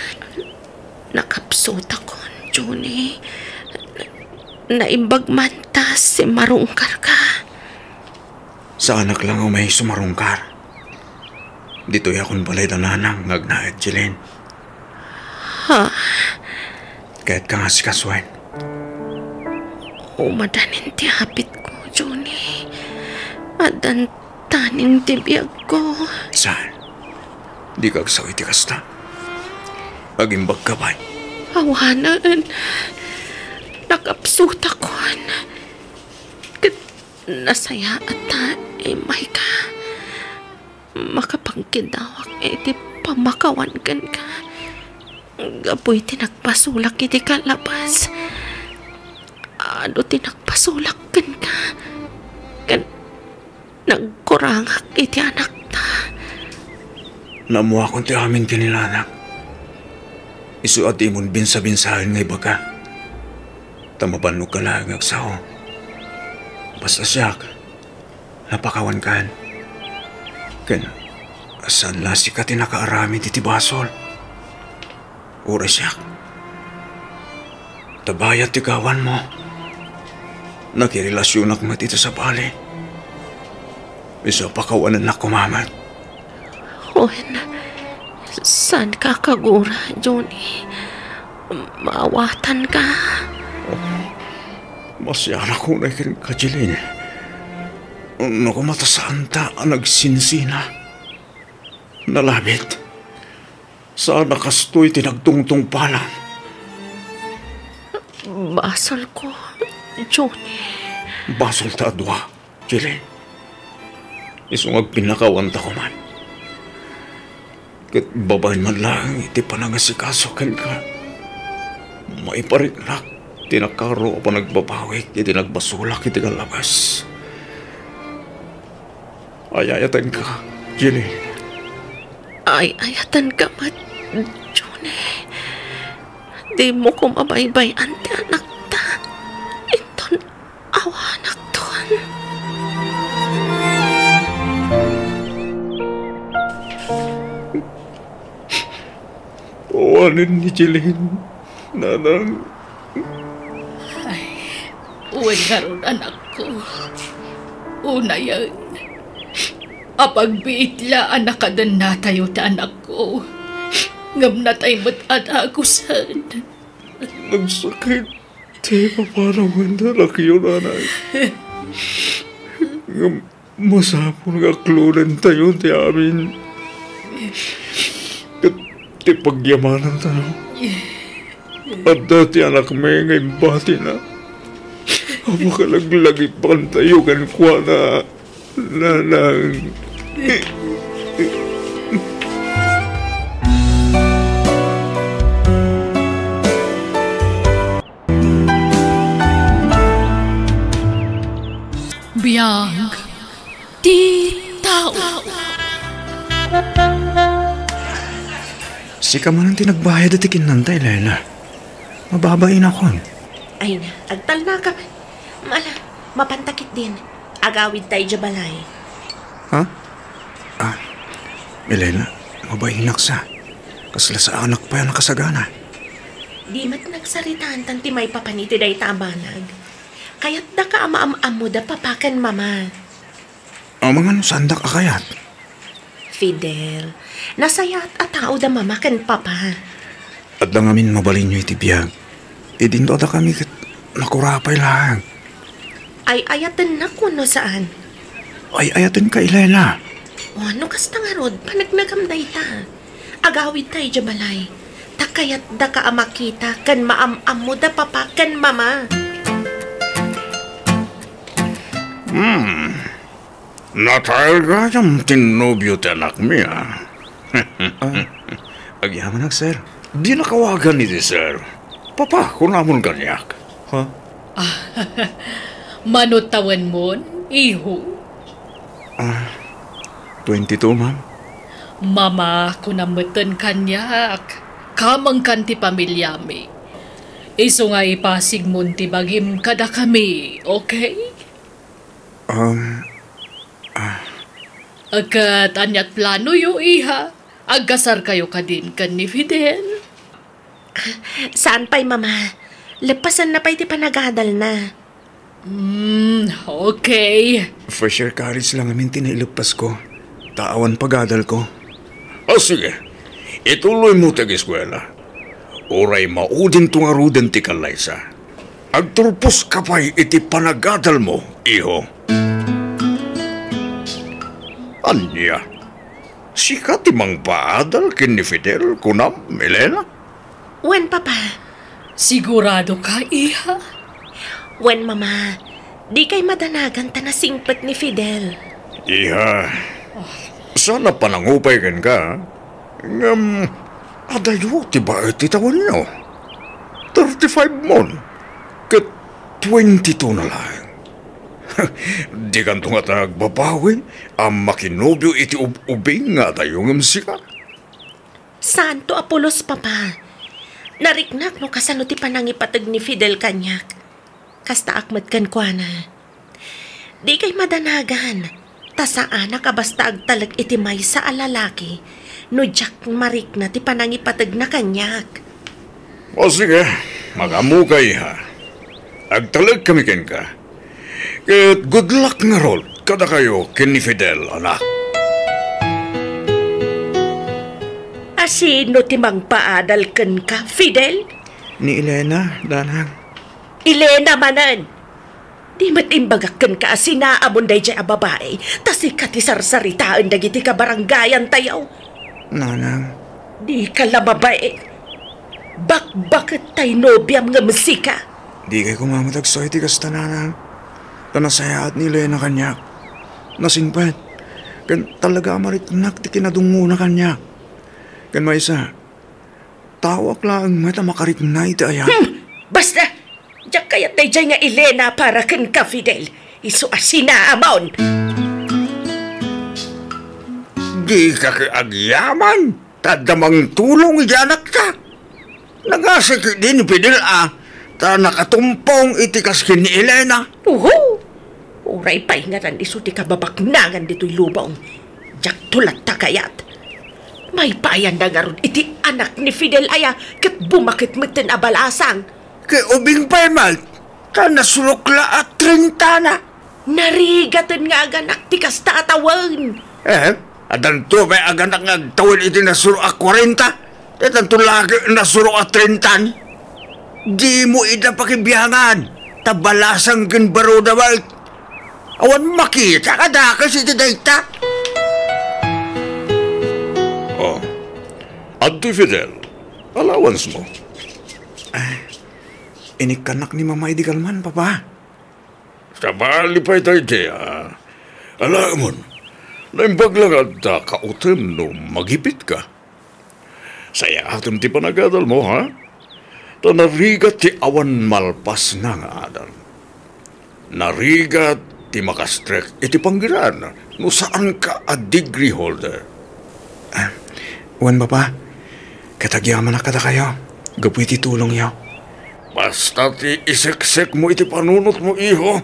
Nakapsutakon, Junie. Naimbag man ta simmarungkarka. Saanak lang a umay sumarungkar. Ditoyakon balay da Nanang nga agnaed, Jilin. Ha? Kayatka nga asikasuen? Umadanin ti apitko, Junie. Addan taning ti biagko. Saan? Dika agsao iti kasta. Agimbagka pay. Awanen. Nakapsutakon. Ket nasayaat ta immayka. Makapangkidawak iti pammakawan kenka. Gapu iti nagpasolak iti kalabas. Adu ti nagpasolak kenka. Ken nagkurangak iti anakta. Naammoakon ti amin ken ni Nanang. Isu a dimon binsa-binsaen nga ibaga. Ta mabannogka laeng nga agsao. Basta siak, napakawankan. Ken, saan la sika ti nakaaramid iti basol? Uray siak. Ta bayat ti gawanmo, nakirelasionak met iti sabali. Isu a pakawanennak koma met. Wen, saanka a kagura, Junie. Maawatanka. Masianak unay kenka, Jeline. No koma ta saanta a nagsinsina, nalabit. Saan a kastoy ti nagtungtungpalan. Basolko, Johnny. Basolta a dua, Jeline. Isu nga agpinnakawanta koman. Ket babaen man laeng iti panangasikaso kenka, maipariknak ti nakaro a panagbabawik iti nagbasolak iti kallabas. Ay-ayatenka, Jeline. Ay-ayatenka met, Johnny. Dimo koma baybay-an ti anakta. Inton awanakton. Awanen ni Jeline, nanang. Ay, wen ngarud, anakko. Unayen, apagbiit la a nakadennatayo ti anakko. Ngem natay met a dagusen. Nagsakit ti ipapanaw ken ti anakyo, nanay. Ngem masapul nga aklodentayo ti amin. Ket ti pagyamanantayo, adda ti anakmi nga imbatina a makalaglagipkantayo kenkuana, nanang. Biag ti tao. Sika manen ti nagbayad iti kinnanta, Elena. Mababainakon. Ay, agtalnaka man. Ala, mapanta ketdin. Agawidta idiay balay. Ha? Ah, Elena, mabainak sa. Kasla saanak pay a nakasagana. Di met nagsaritaan tan ti maipapan iti dayta a banag. Kayatdaka a maam-ammoda papa ken mama. Amangan no saandak a kayat. Fidel, nasayaat a tao da mama ken papa. Adda ngamin mabalinyo iti biag. Idinto a dakami ket nakurapay laeng. Ay-ayatennak wenno saan? Ay-ayatenka, Elena. O, no kasta ngarud, paneknekam dayta. Agawidta idiay balay. Ta kayatdaka a makita ken maam-ammoda papa ken mama. Hmm. Natay gayam ti nobio ti anakmi, a. Ah, agyamanak, sir. Dinak awagan iti sir. Papa, kunamon kaniak. Ha? Mano tawenmon, iho? Ah, twenty-two, ma'am. Mama, kunam metten kaniak. Kamengkan ti pamiliami. Isu nga ipasigmon ti bagim kadakami, okay? Um, ah. Ket ania't planoyo, iha? Agkasarkayo kadin ken ni Fidel? Saan pay, Mama. Leppasenna pay ti panagadalna. Hmm, okay. First year college la ngamin ti naileppasko. Ta awan pagadalko. O, sige. Ituloymo ti ageskuela. Uray maudinto ngaruden ti kallaysa. Agturposka pay iti panagadalmo, iho. Ania? Sika ti mangpaadal ken ni Fidel, kunam, Elena? Wen, Papa. Siguradoka, iha? Wen, Mama. Dikay madanagan ta nasingpet ni Fidel. Iha, saan a panangupay kenka, ngem adayo ti baet ti tawenyo. Thirty-five mon, ket twenty-two na laeng. Dikanto ngata agbabawi a makinobio iti ub-ubing nga adayo ngem sika? Saanto a pulos, Papa. Nariknak no kasano ti panangipateg ni Fidel kaniak. Kastaak met kenkuana. Dikay madanagan, ta saanak a basta agtalek iti maysa a lalaki no diak marikna ti panangipategna kaniak. O sige, magammoka, iha. Agtalekkami kenka. Ket good luck ngarud kadakayo ken ni Fidel, anak. A sino ti mangpaadal kenka, Fidel? ni Elena, Nanang. Elena manen! Di met imbagak kenka a sinaamon daydiay a babai, ta sika ti sarsaritaen dagiti kabarangayantayo. Nanang. Dika la mabain. Bakbaket tay nobiam ngem sika. Dikay koma met agsaw iti kasta, Nanang. Ta nasayaat ni Elena kaniak. Nasingpet. Ken talaga a mariknak ti kinadungngona kaniak. Ken maysa, taoak laeng met a makarikna iti ayat. Hmm! Basta! Diak kayat daydiay nga Elena para kenka, Fidel. Isu a sinaamon! Dika ket agyaman, ta adda mangtulong iti anakta. Nangasay ketdi ni Fidel a, ta nakatumpong iti kas ken ni Elena. Uhu! Uray pay ngarud isu ti kababaknangan ditoy lubong. Diakto latta kayat. Maipaayanda ngarud iti anak ni Fidel aya ket bumaket metten a balasang. Ket ubing pay met, ta nasurok la a trenta na. Narigaten nga aganak ti kasta a tawen. Eh, addanto pay aganak nga agtawen iti nasurok a kwarenta? Addanto laeng nasurok a trenta ni. Dimo ida pakibiangan, ta balasang ken baruda met. Awan makita kadakes iti dayta. Oh, adtoy Fidel, allowance mo. Ah, inikkannak ni Mama idi kalman, Papa. Sabali pay daydiay, a. Alaemon, naimbag la nga adda kautem no magipitka. Sayaatem ti panagadalmo, ha? Ta narigat ti awan malpasna nga adal. Narigat ti makastrek iti panggeran no saanka a degree holder. Ah, wen, Papa, ket agyamanak kadakayo gapu iti tulongyo. Basta ti iseksekmo iti panunotmo, iho,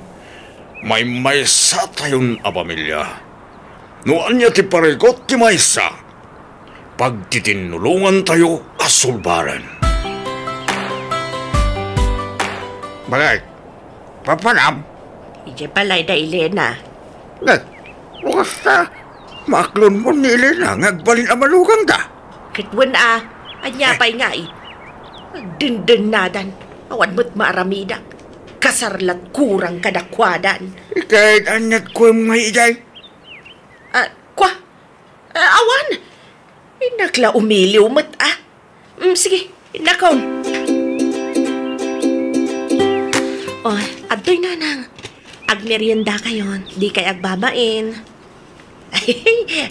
maymaysatayon a pamilia. No ania ti parikut ti maysa, pagtitinnulongantayo a sulbaren. Bakit? Papanam? Idiay balay da Elena. Nag, bukas ta, maaklonmo ni Elena nga agbalin a malugangda. Ket wen a, ania pay ngay? Agdendennadan, awan met maaramidak. Kasar lat kurang kadakuadan. Iket aniat kuem ngay idiay? Ah, kua? Ah, awan. Innak la umiliw met, ah. Mm, sige, innakon. Oh, adtoy nanang. Agmeriendakayon, dikay agbabain.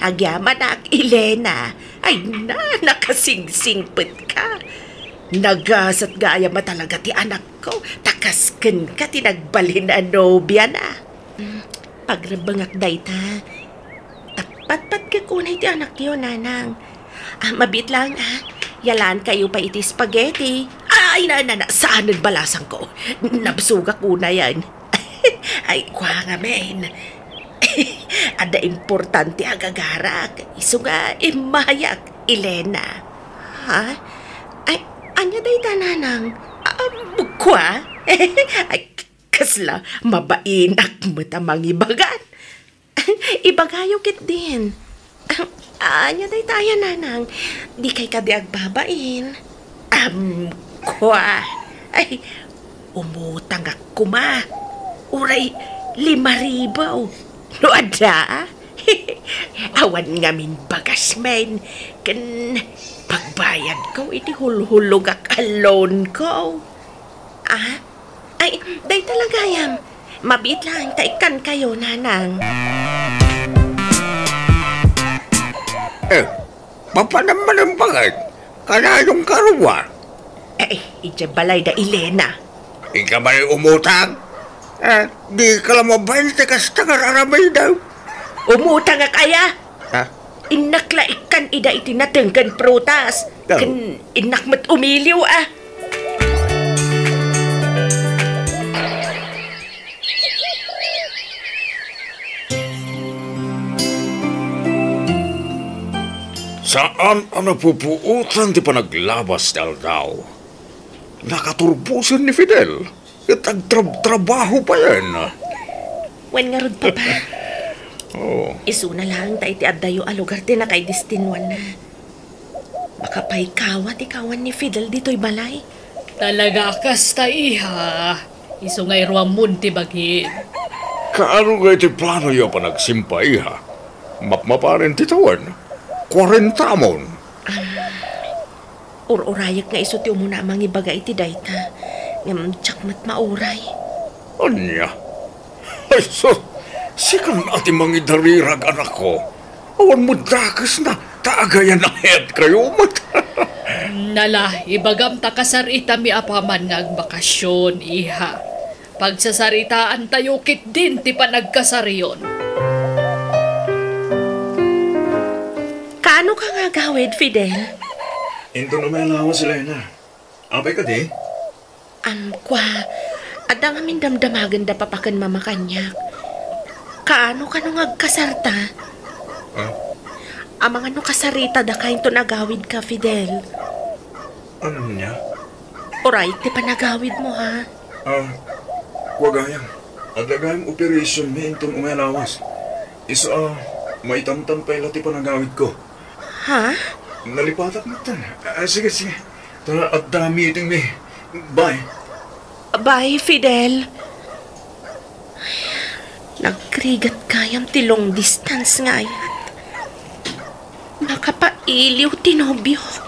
Agyamanak, Elena. Ay na, nakasingsingpet ka. Nagasat gayam a talaga ti anakko. Ta kas kenka ti nagbalin a nobiana. Mm, pagrebbengak dayta. Patpatgek unay ti anakyo, nanang. Ah, mabiit lang, ah. Yalaan kayo pa iti spaghetti. Ay, na, na, na, saanen balasangko. Nabsugak unayen. Ay, kua ngamin. Adda importante a gagarak. Isu nga immayak, Elena. Ha? Ay, ania dayta, nanang? Ah, kua? Ay, kasla mabainak met a mangibagan. Ibagayo ketdin. Ania dayta aya, nanang? Dikay kadi agbabain? Am, kua. Ay, umutangak koma. Uray lima ribu. No adda? Awan ngamin bagasmen. Ken pagbayadko iti hulhulogak a loanko. Ah? Ay, dayta la gayam. Mabiit laeng ta ikkankayo, nanang. Eh, mapanam manen baket? Kanayong karua? Eh, idiay balay da Elena. Ika man umutang? Eh, dika la mabain ti kasta nga aramidem. Umutangak aya? Ha? Innak la ikkan ida iti nateng ken prutas. Oh. Ken innak met umiliw, ah. Saan a napupuotan ti panaglabas ti aldaw. Nakaturbosen ni Fidel, ket agtrabtrabaho payen. Wen ngarud, Papa. Oh. Isuna laeng ta iti addayo a lugar ti nakaidestinuanna. Makapaikawa ti kawan ni Fidel ditoy balay. Talaga kasta, iha. Isu nga iruammon ti bagim. Kaano nga iti planoyo a panagsimpa, iha? Mapmaparen ti tawen? Kuarentamon? Ur-urayek nga isu ti umuna a mangibaga iti dayta, ngem diak met mauray. Ania? Ay, sus! Sika a ti mangidarirag, anakko. Awan met dakesna, ta agayanaetkayo met. Nala, ibagam ta kasaritami apaman nga agbakasyon, iha. Pagsasaritaantayo ketdin ti panagkasariyon. Kaano ka nga agawid, Fidel? Inton umay a lawas, Elena. Apay kadi? Am, kua, adda ngamin damdamagen da papa ken mama kaniak. Kaano kano nga agkasarta? Ah? Amangan no kasaritada kainton agawidka, Fidel. Ania? Uray ti panagawidmo, ha? Ah, kua gayam. Adda gayam operation mi inton umay a lawas. Isu a, maitamtam pay la ti panagawidko. Ha? Nalipatak metten. Ah, sige, sige. Ta adda meeting mi. Bye. Bye, Fidel. Nagrigat gayam ti long distance nga ayan. Makapailiw ti nobiok.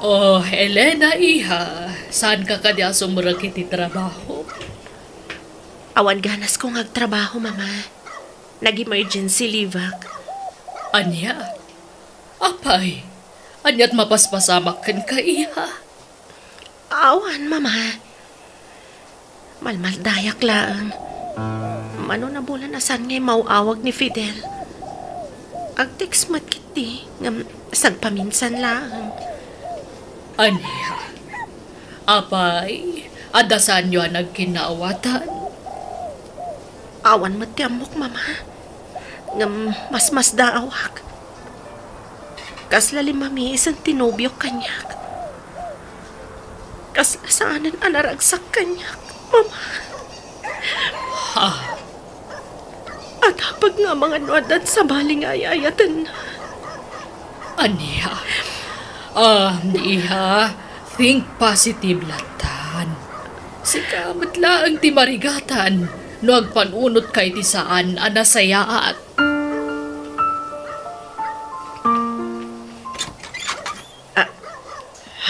Oh, Elena, iha, saanka kadi a sumrek iti trabaho? Awan ganasko nga agtrabaho, Mama. Nag-emergency leave-ak. Ania? Apay, ania't mapaspasamak kenka, iha? Awan, Mama. Malmaldayak laeng. Mano nabulan a saan nga immaw-awag ni Fidel. Ag-text met ketdi, ngem sagpaminsan laeng. Ania? Apay, adda saanyo a nagkinnaawatan? Awan met ti ammok, Mama. Ngem masmasdaawak. Kasla limamiisen ti nobiok kaniak. Kasla saanen a naragsak kaniak, Mama. Ha? At apag nga amangan no addan sabali nga ay-ayatenna. Ania? Ah, iha, think positive lattan. Sika met laeng ti marigatan no agpanunotka iti saan a nasayaat. Ah,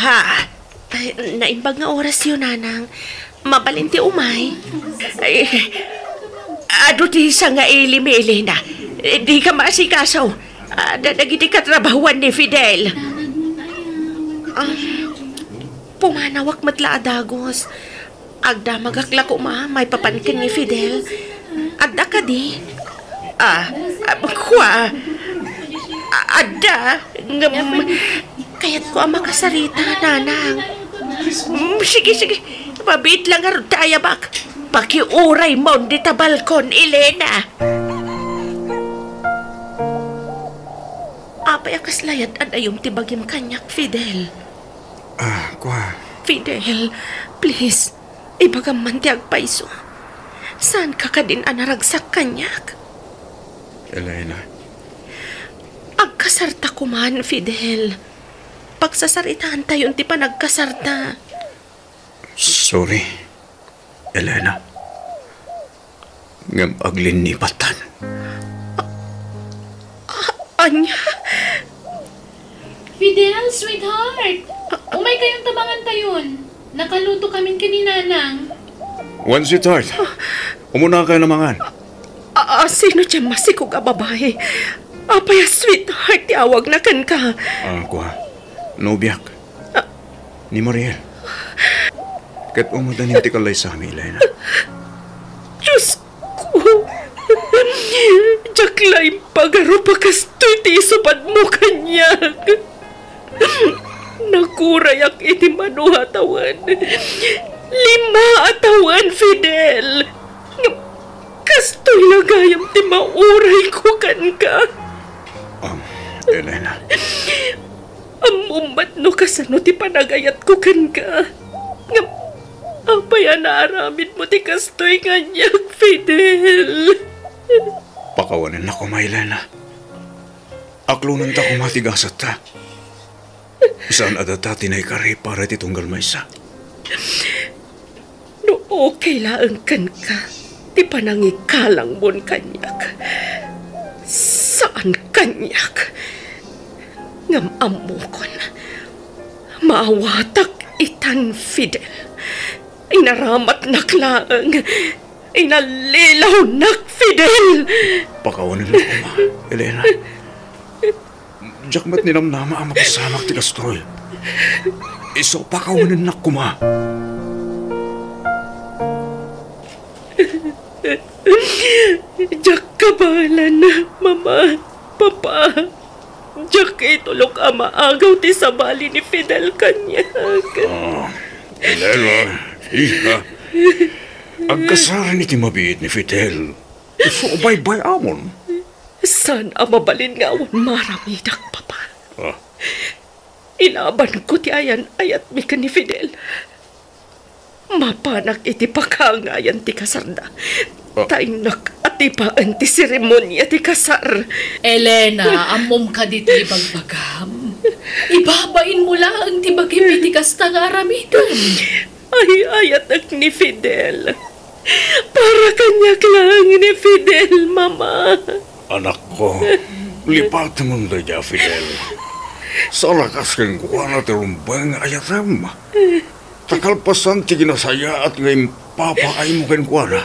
ha? Ay, naimbag nga orasyo, Nanang. Mabalin ti umay. Ay, adu ti sangaili mi, Elena. Dika maasikaso. Adda dagiti katrabahuan ni Fidel. Ah, pumanawak met la a dagus. Agdamagak la koma maipapan ken ni Fidel. Adda kadi? Ah, ah, kua. Ah, adda. Ngem, kayatko a makasarita, Nanang. Mm, sige, sige. Mabiit lang ngarud ta ayabak. Pakiuraymon dita balkon, Elena. Apay a kasla yat-adayom ti bagim kaniak, Fidel? Ah, kua. Fidel, please, ibagam man ti agpayso. Saanka kadin a naragsak kaniak? Elena. Agkasarta koman, Fidel. Pagsasaritaantayon ti panagkasarta. Sorry, Elena. Ngem aglinnipattan. A-, ania? Fidel, sweetheart! Umay kayon ta mangan tayon. Nakaluto kamin ken ni Nanang. Wen, sweetheart. Umuna kayo a mangan. A-, a-, sino ti masikog a babai? Apay a sweetheart ti awagna kenka? Ah, kua. Nobiak. Ah. Ni Mariel. Ket umadanin ti kallaysami, Elena. Diosko! Diak la impagarup a kastoy ti isupadmo kaniak. Nakurayak iti mano a tawen. Lima a tawen, Fidel. Ngem kastoy la gayam ti maurayko kenka. Um, Elena. Ammom met no kasano ti panagayatko kenka. Ngem apay a naaramidmo ti kastoy kaniak, Fidel? Pakawanennak koma, Elena. Aklonenta koma ti gasetta. Saan a data ti naikari para iti tunggal maysa. No okay laeng kenka ti panangikalangmon kaniak, saan kaniak. Ngem ammokon, maawatak itan, Fidel. Inaramatnak laeng. Inallilawnak, Fidel! Pakawanennak koma, Elena. Diak met ninamnama a mapasamak ti kastoy. Isu, pakawanennak koma. Diak kabaelan, Mama, Papa. Diak itulok a maagaw ti sabali ni Fidel kaniak. Ah, Elena, iha. Agkasaren iti mabiit ni Fidel. Isu, baybay-amon. Saan a mabalin nga awan maaramidak, Papa. Ah. Ilabanko ti ayan-ayatmi ken ni Fidel. Mapanak iti pakangayan ti kasarda. Ah. Ta innak atipaen ti seremonia ti kasar. Elena, ammom kadi ti ibagbagam? Ibabainmo laeng ti bagim iti kasta nga aramidem. Ay-ayatek ni Fidel. Para kaniak laeng ni Fidel, Mama. Anakko, lipatemon daydiay a Fidel. Salakas kenkuana ti rumbeng nga ayatem. Ta kalpasan ti kinasayaat nga impapaaymo kenkuana,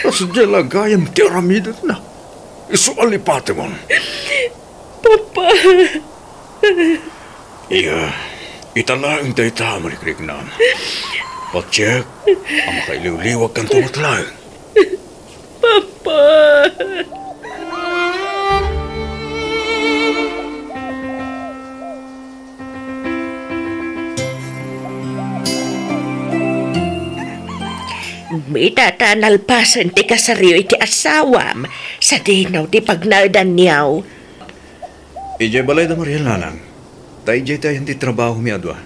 kasdiay la gayam ti aramidenna. Isu a lipatemon. Papa. Iya, ita laeng dayta a marikriknam. Patiek a makailiwliwagkanto met laeng. Papa. Ita ta nalpasen ti kasaryo iti asawam, sadino ti pagnaedanyo. Idiay balay da Mariel, nanang. Ta idiay ti ayan ti trabahomi a dua.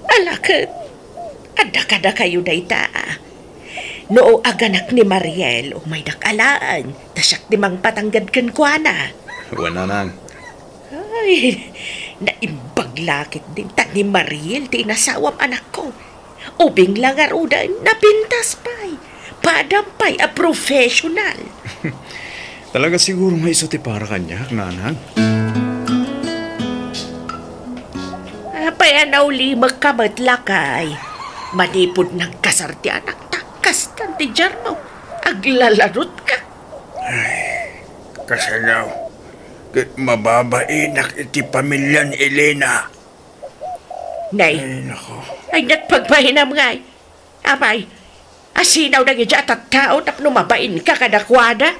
Ala ket, adda kadakayo dayta. No aganak ni Mariel, umaydak alaen, ta siak ti mangpatanggad kenkuana. Wen, nanang. Ay, naimbag la ketdin ta ni Mariel ti inasawam, anakko. Ubing la ngaruden, napintas pay. Padam pay a professional. Talaga siguro nga isu ti para kaniak, nanang. Apay a naulimekka met, lakay? Manipud nagkasar ti anakta, kastan ti diarmo. Aglalarutka. Ay, kasano? Ket mababainak iti pamilya ni Elena. Nay. Ay, nako. Ay, nagpagbainam ngay. Apay, asino dagiti a tattao tapno mabainka kadakuada?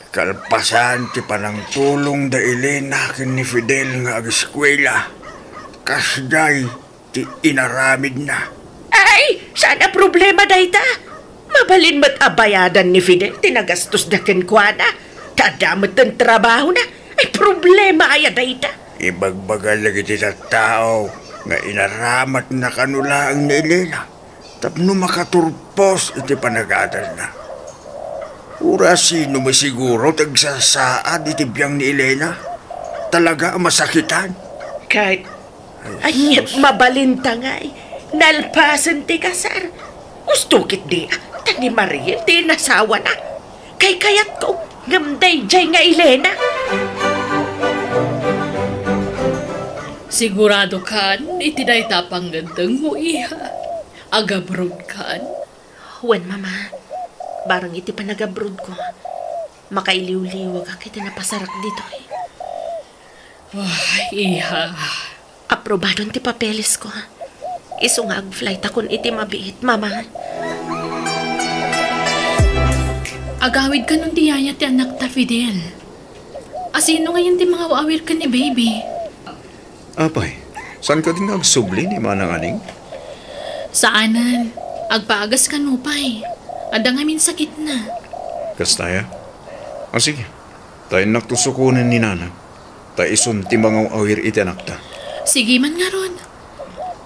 Kalpasan ti panangtulong da Elena ken ni Fidel nga ageskuela, kasdiay ti inaramidna. Ay, saan a problema dayta. Mabalin met a bayadan ni Fidel ti nagastos da kenkuana. Ta adda met ti trabahona. Ay, problema aya dayta? Ibagbaga dagiti tattao nga inaramatna kano laeng ni Elena tapno makaturpos iti panagadalna. Uray sino masiguro ti agsasaad iti biang ni Elena. Talaga a masakitan. Ket Ay, aniat sus. Mabalinta ngay, nalpasen ti kasar. Usto ketdi, ta ni Mariel ti inasawana. Kaykayatko, ngem daydiay nga Elena. Sigurado kan iti dayta a pangngeddengmo, iha? Agabroad kan? Wen, Mama. Bareng iti panagabroadko, makailiwliwagak iti napasarak ditoy. Ay, iha. Aprobadon ti papelesko. Isu nga ag-flightakon iti mabiit, Mama. Agawid kanon ti yaya ti anakta, Fidel. Asino ngayen ti mangaw-awir ken ni baby? Apay, saan kadi nga agsubli ni Manang Aning? Saanen. Agpaagas kano pay. Adda ngamin sakitna. Kasta aya? A, sige. Ta innakto sukonen ni Nanang, ta isun ti mangaw-awir iti anakta. Sige man ngarud.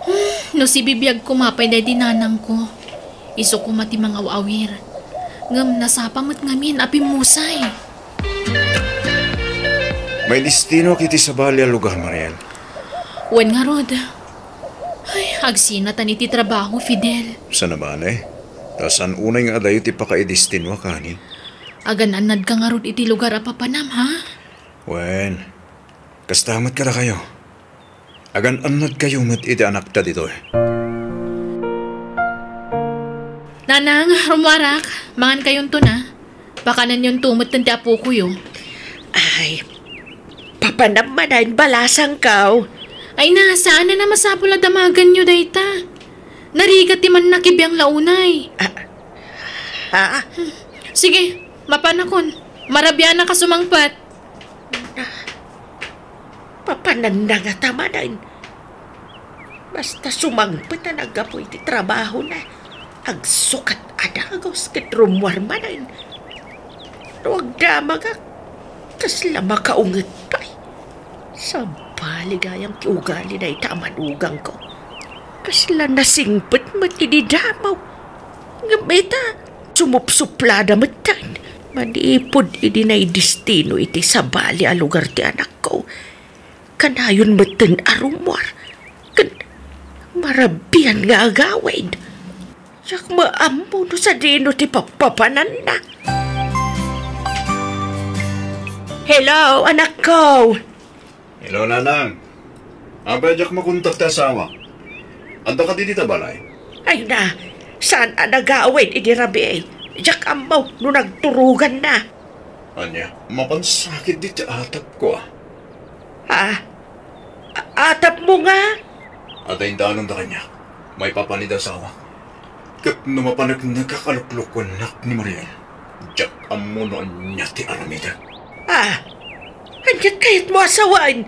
Hmm, no sibibiag koma pay daydi nanangko, isu koma ti mangaw-awir. Ngem nasapa met ngamin a pimmusay. Maidestinoak iti sabali a lugar, Mariel. Wen ngarud. Ay, agsinatan iti trabaho, Fidel. Saan a mani? Ta saan unay nga adayo ti pakaidestino a kanen? Agan-annadka ngarud iti lugar a papanam, ha? Wen, kasta met kadakayo. Agan-annadkayo met iti anakta ditoy. Nanang, rummuarak. Mangankayonto na. Pakananyonto met ti apokoyo. Ay, papanam manen, balasangko. Ay na, saan a masapul a damagenyo dayta. Narigat ti mannakibiang la unay. Ah, ha? Sige, mapanakon. Marabianak a sumangpet. Papananna ngata manen. Basta sumangpet a naggapu iti trabahona, agsukat a dagus ket rummuar manen. No agdamagak, kasla makaunget pay. Sabali gayam ti ugali dayta a manugangko. Kasla nasingpet met idi damo. Ngem ita, sumupsuplada metten. Manipud idi naidestino iti sabali a lugar ti anakko, kanayon metten a rummuar ken marabian nga agawid. Diak met ammo no sadino ti papapananna. Hello, anakko. Hello, Nanang. Apay diak makontak ti asawa? Adda kadi dita balay? Ay na, saan a nagawid idi rabii? Diak ammo no nagturoganna. Ania, mapansakit di ti atapko, a. Ha? A-, atapmo nga? Adda indanonda kaniak. Maipapan iti asawa. Ket no mapaneknek a kaluklukuennak ni Mariel, diak ammo no ania ti aramidek. Ah, ania kayatmo a sawen?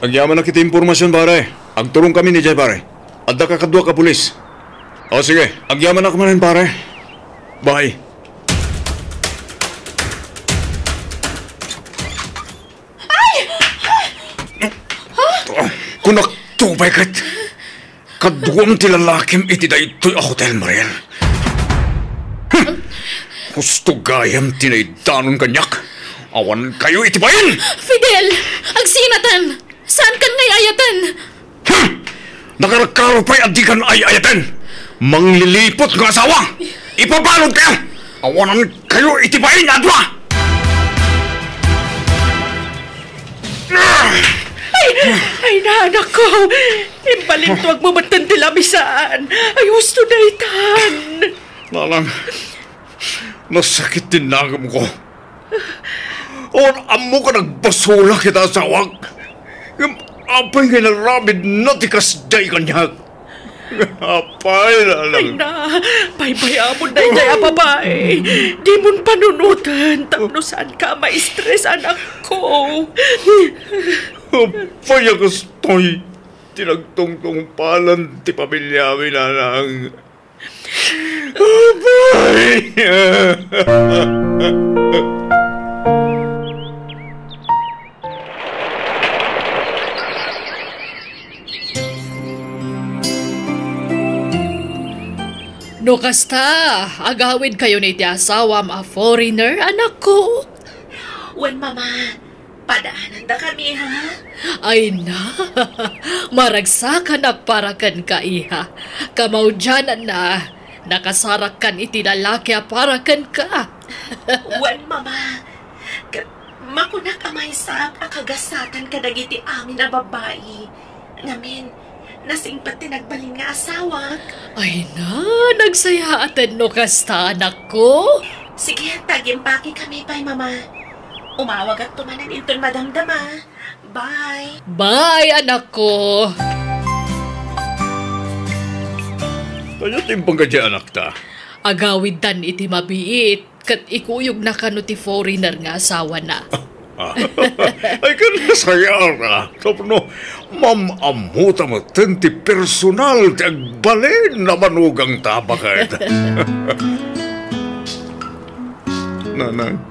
Agyamanak iti impormasion, pare. Agturongkami idiay, pare. Adda kakadua a pulis. O, sige, agyamanak manen, pare. Bye. Kunakto pay ket, kaduam ti lalakim iti daytoy a hotel, Mariel. Hmm. Husto gayam ti naidanon kaniak. Awankayo iti bain! Fidel! Agsinatan! Saankan nga ay-ayaten? Hmm! Nakarkaro pay a dikan ay-ayaten! Mangliliput nga asawa! Ipabaludkayo! Awanankayo iti bain a dua! Ay! Ay, na, anakko! Imbalintuagmo metten ti lamisaan! Ay, husto daytan! Nanang, nasakit ti nagemko. Awan ammok a nagbasolak iti asawak. Ngem apay nga inaramidna ti kasdiay kaniak? Apay, Nanang. Ay na, baybay-amon daydiay a babai. Dimon panunoten tapno saanka a ma-stress, anakko. Apay a kastoy ti nagtungtungpalan ti pamiliami, Nanang. Apay! No kasta, agawidkayon iti asawam a foreigner, anakko? Wen, Mama. Padaanandakami, ha? Ay na, maragsakanak para kenka, iha. Kamaudiananna, nakasarakkan iti lalaki a para kenka. Wen, Mama. K-, makunak a maysaak a kagasatan kadagiti amin a babbai. Ngamin, nasingpet ti nagbalin nga asawak. Ay na, nagsayaaten no kasta, anakko. Sige, ta agimpakekami pay, Mama. Umawagakto manen inton madamdama. Bye. Bye, anakko. Ania ti imbagada, anakta? Agawidtan iti mabiit. Ket ikuyogna kano ti foreigner nga asawana. Ah. Ay, ket nasayaat, tapno maam-ammota metten ti personal ti agbalin a manugangta, baket. Nanang.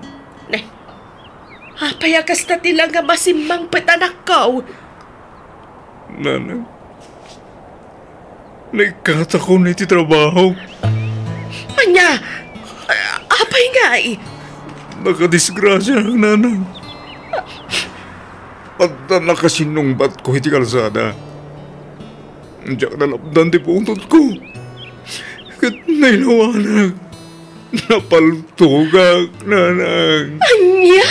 Ne. Apay a kasta ti langa masimmangpet, anakko? Nanang. Naikkatakon iti trabaho. Ania? A-, apay ngay? Nakadisgrasiaak, Nanang. adda nakasinungbatko iti kalsada. Diak nalapdan ti pungtotko. Ket nailawanak. Napaltogak, nanang. Ania?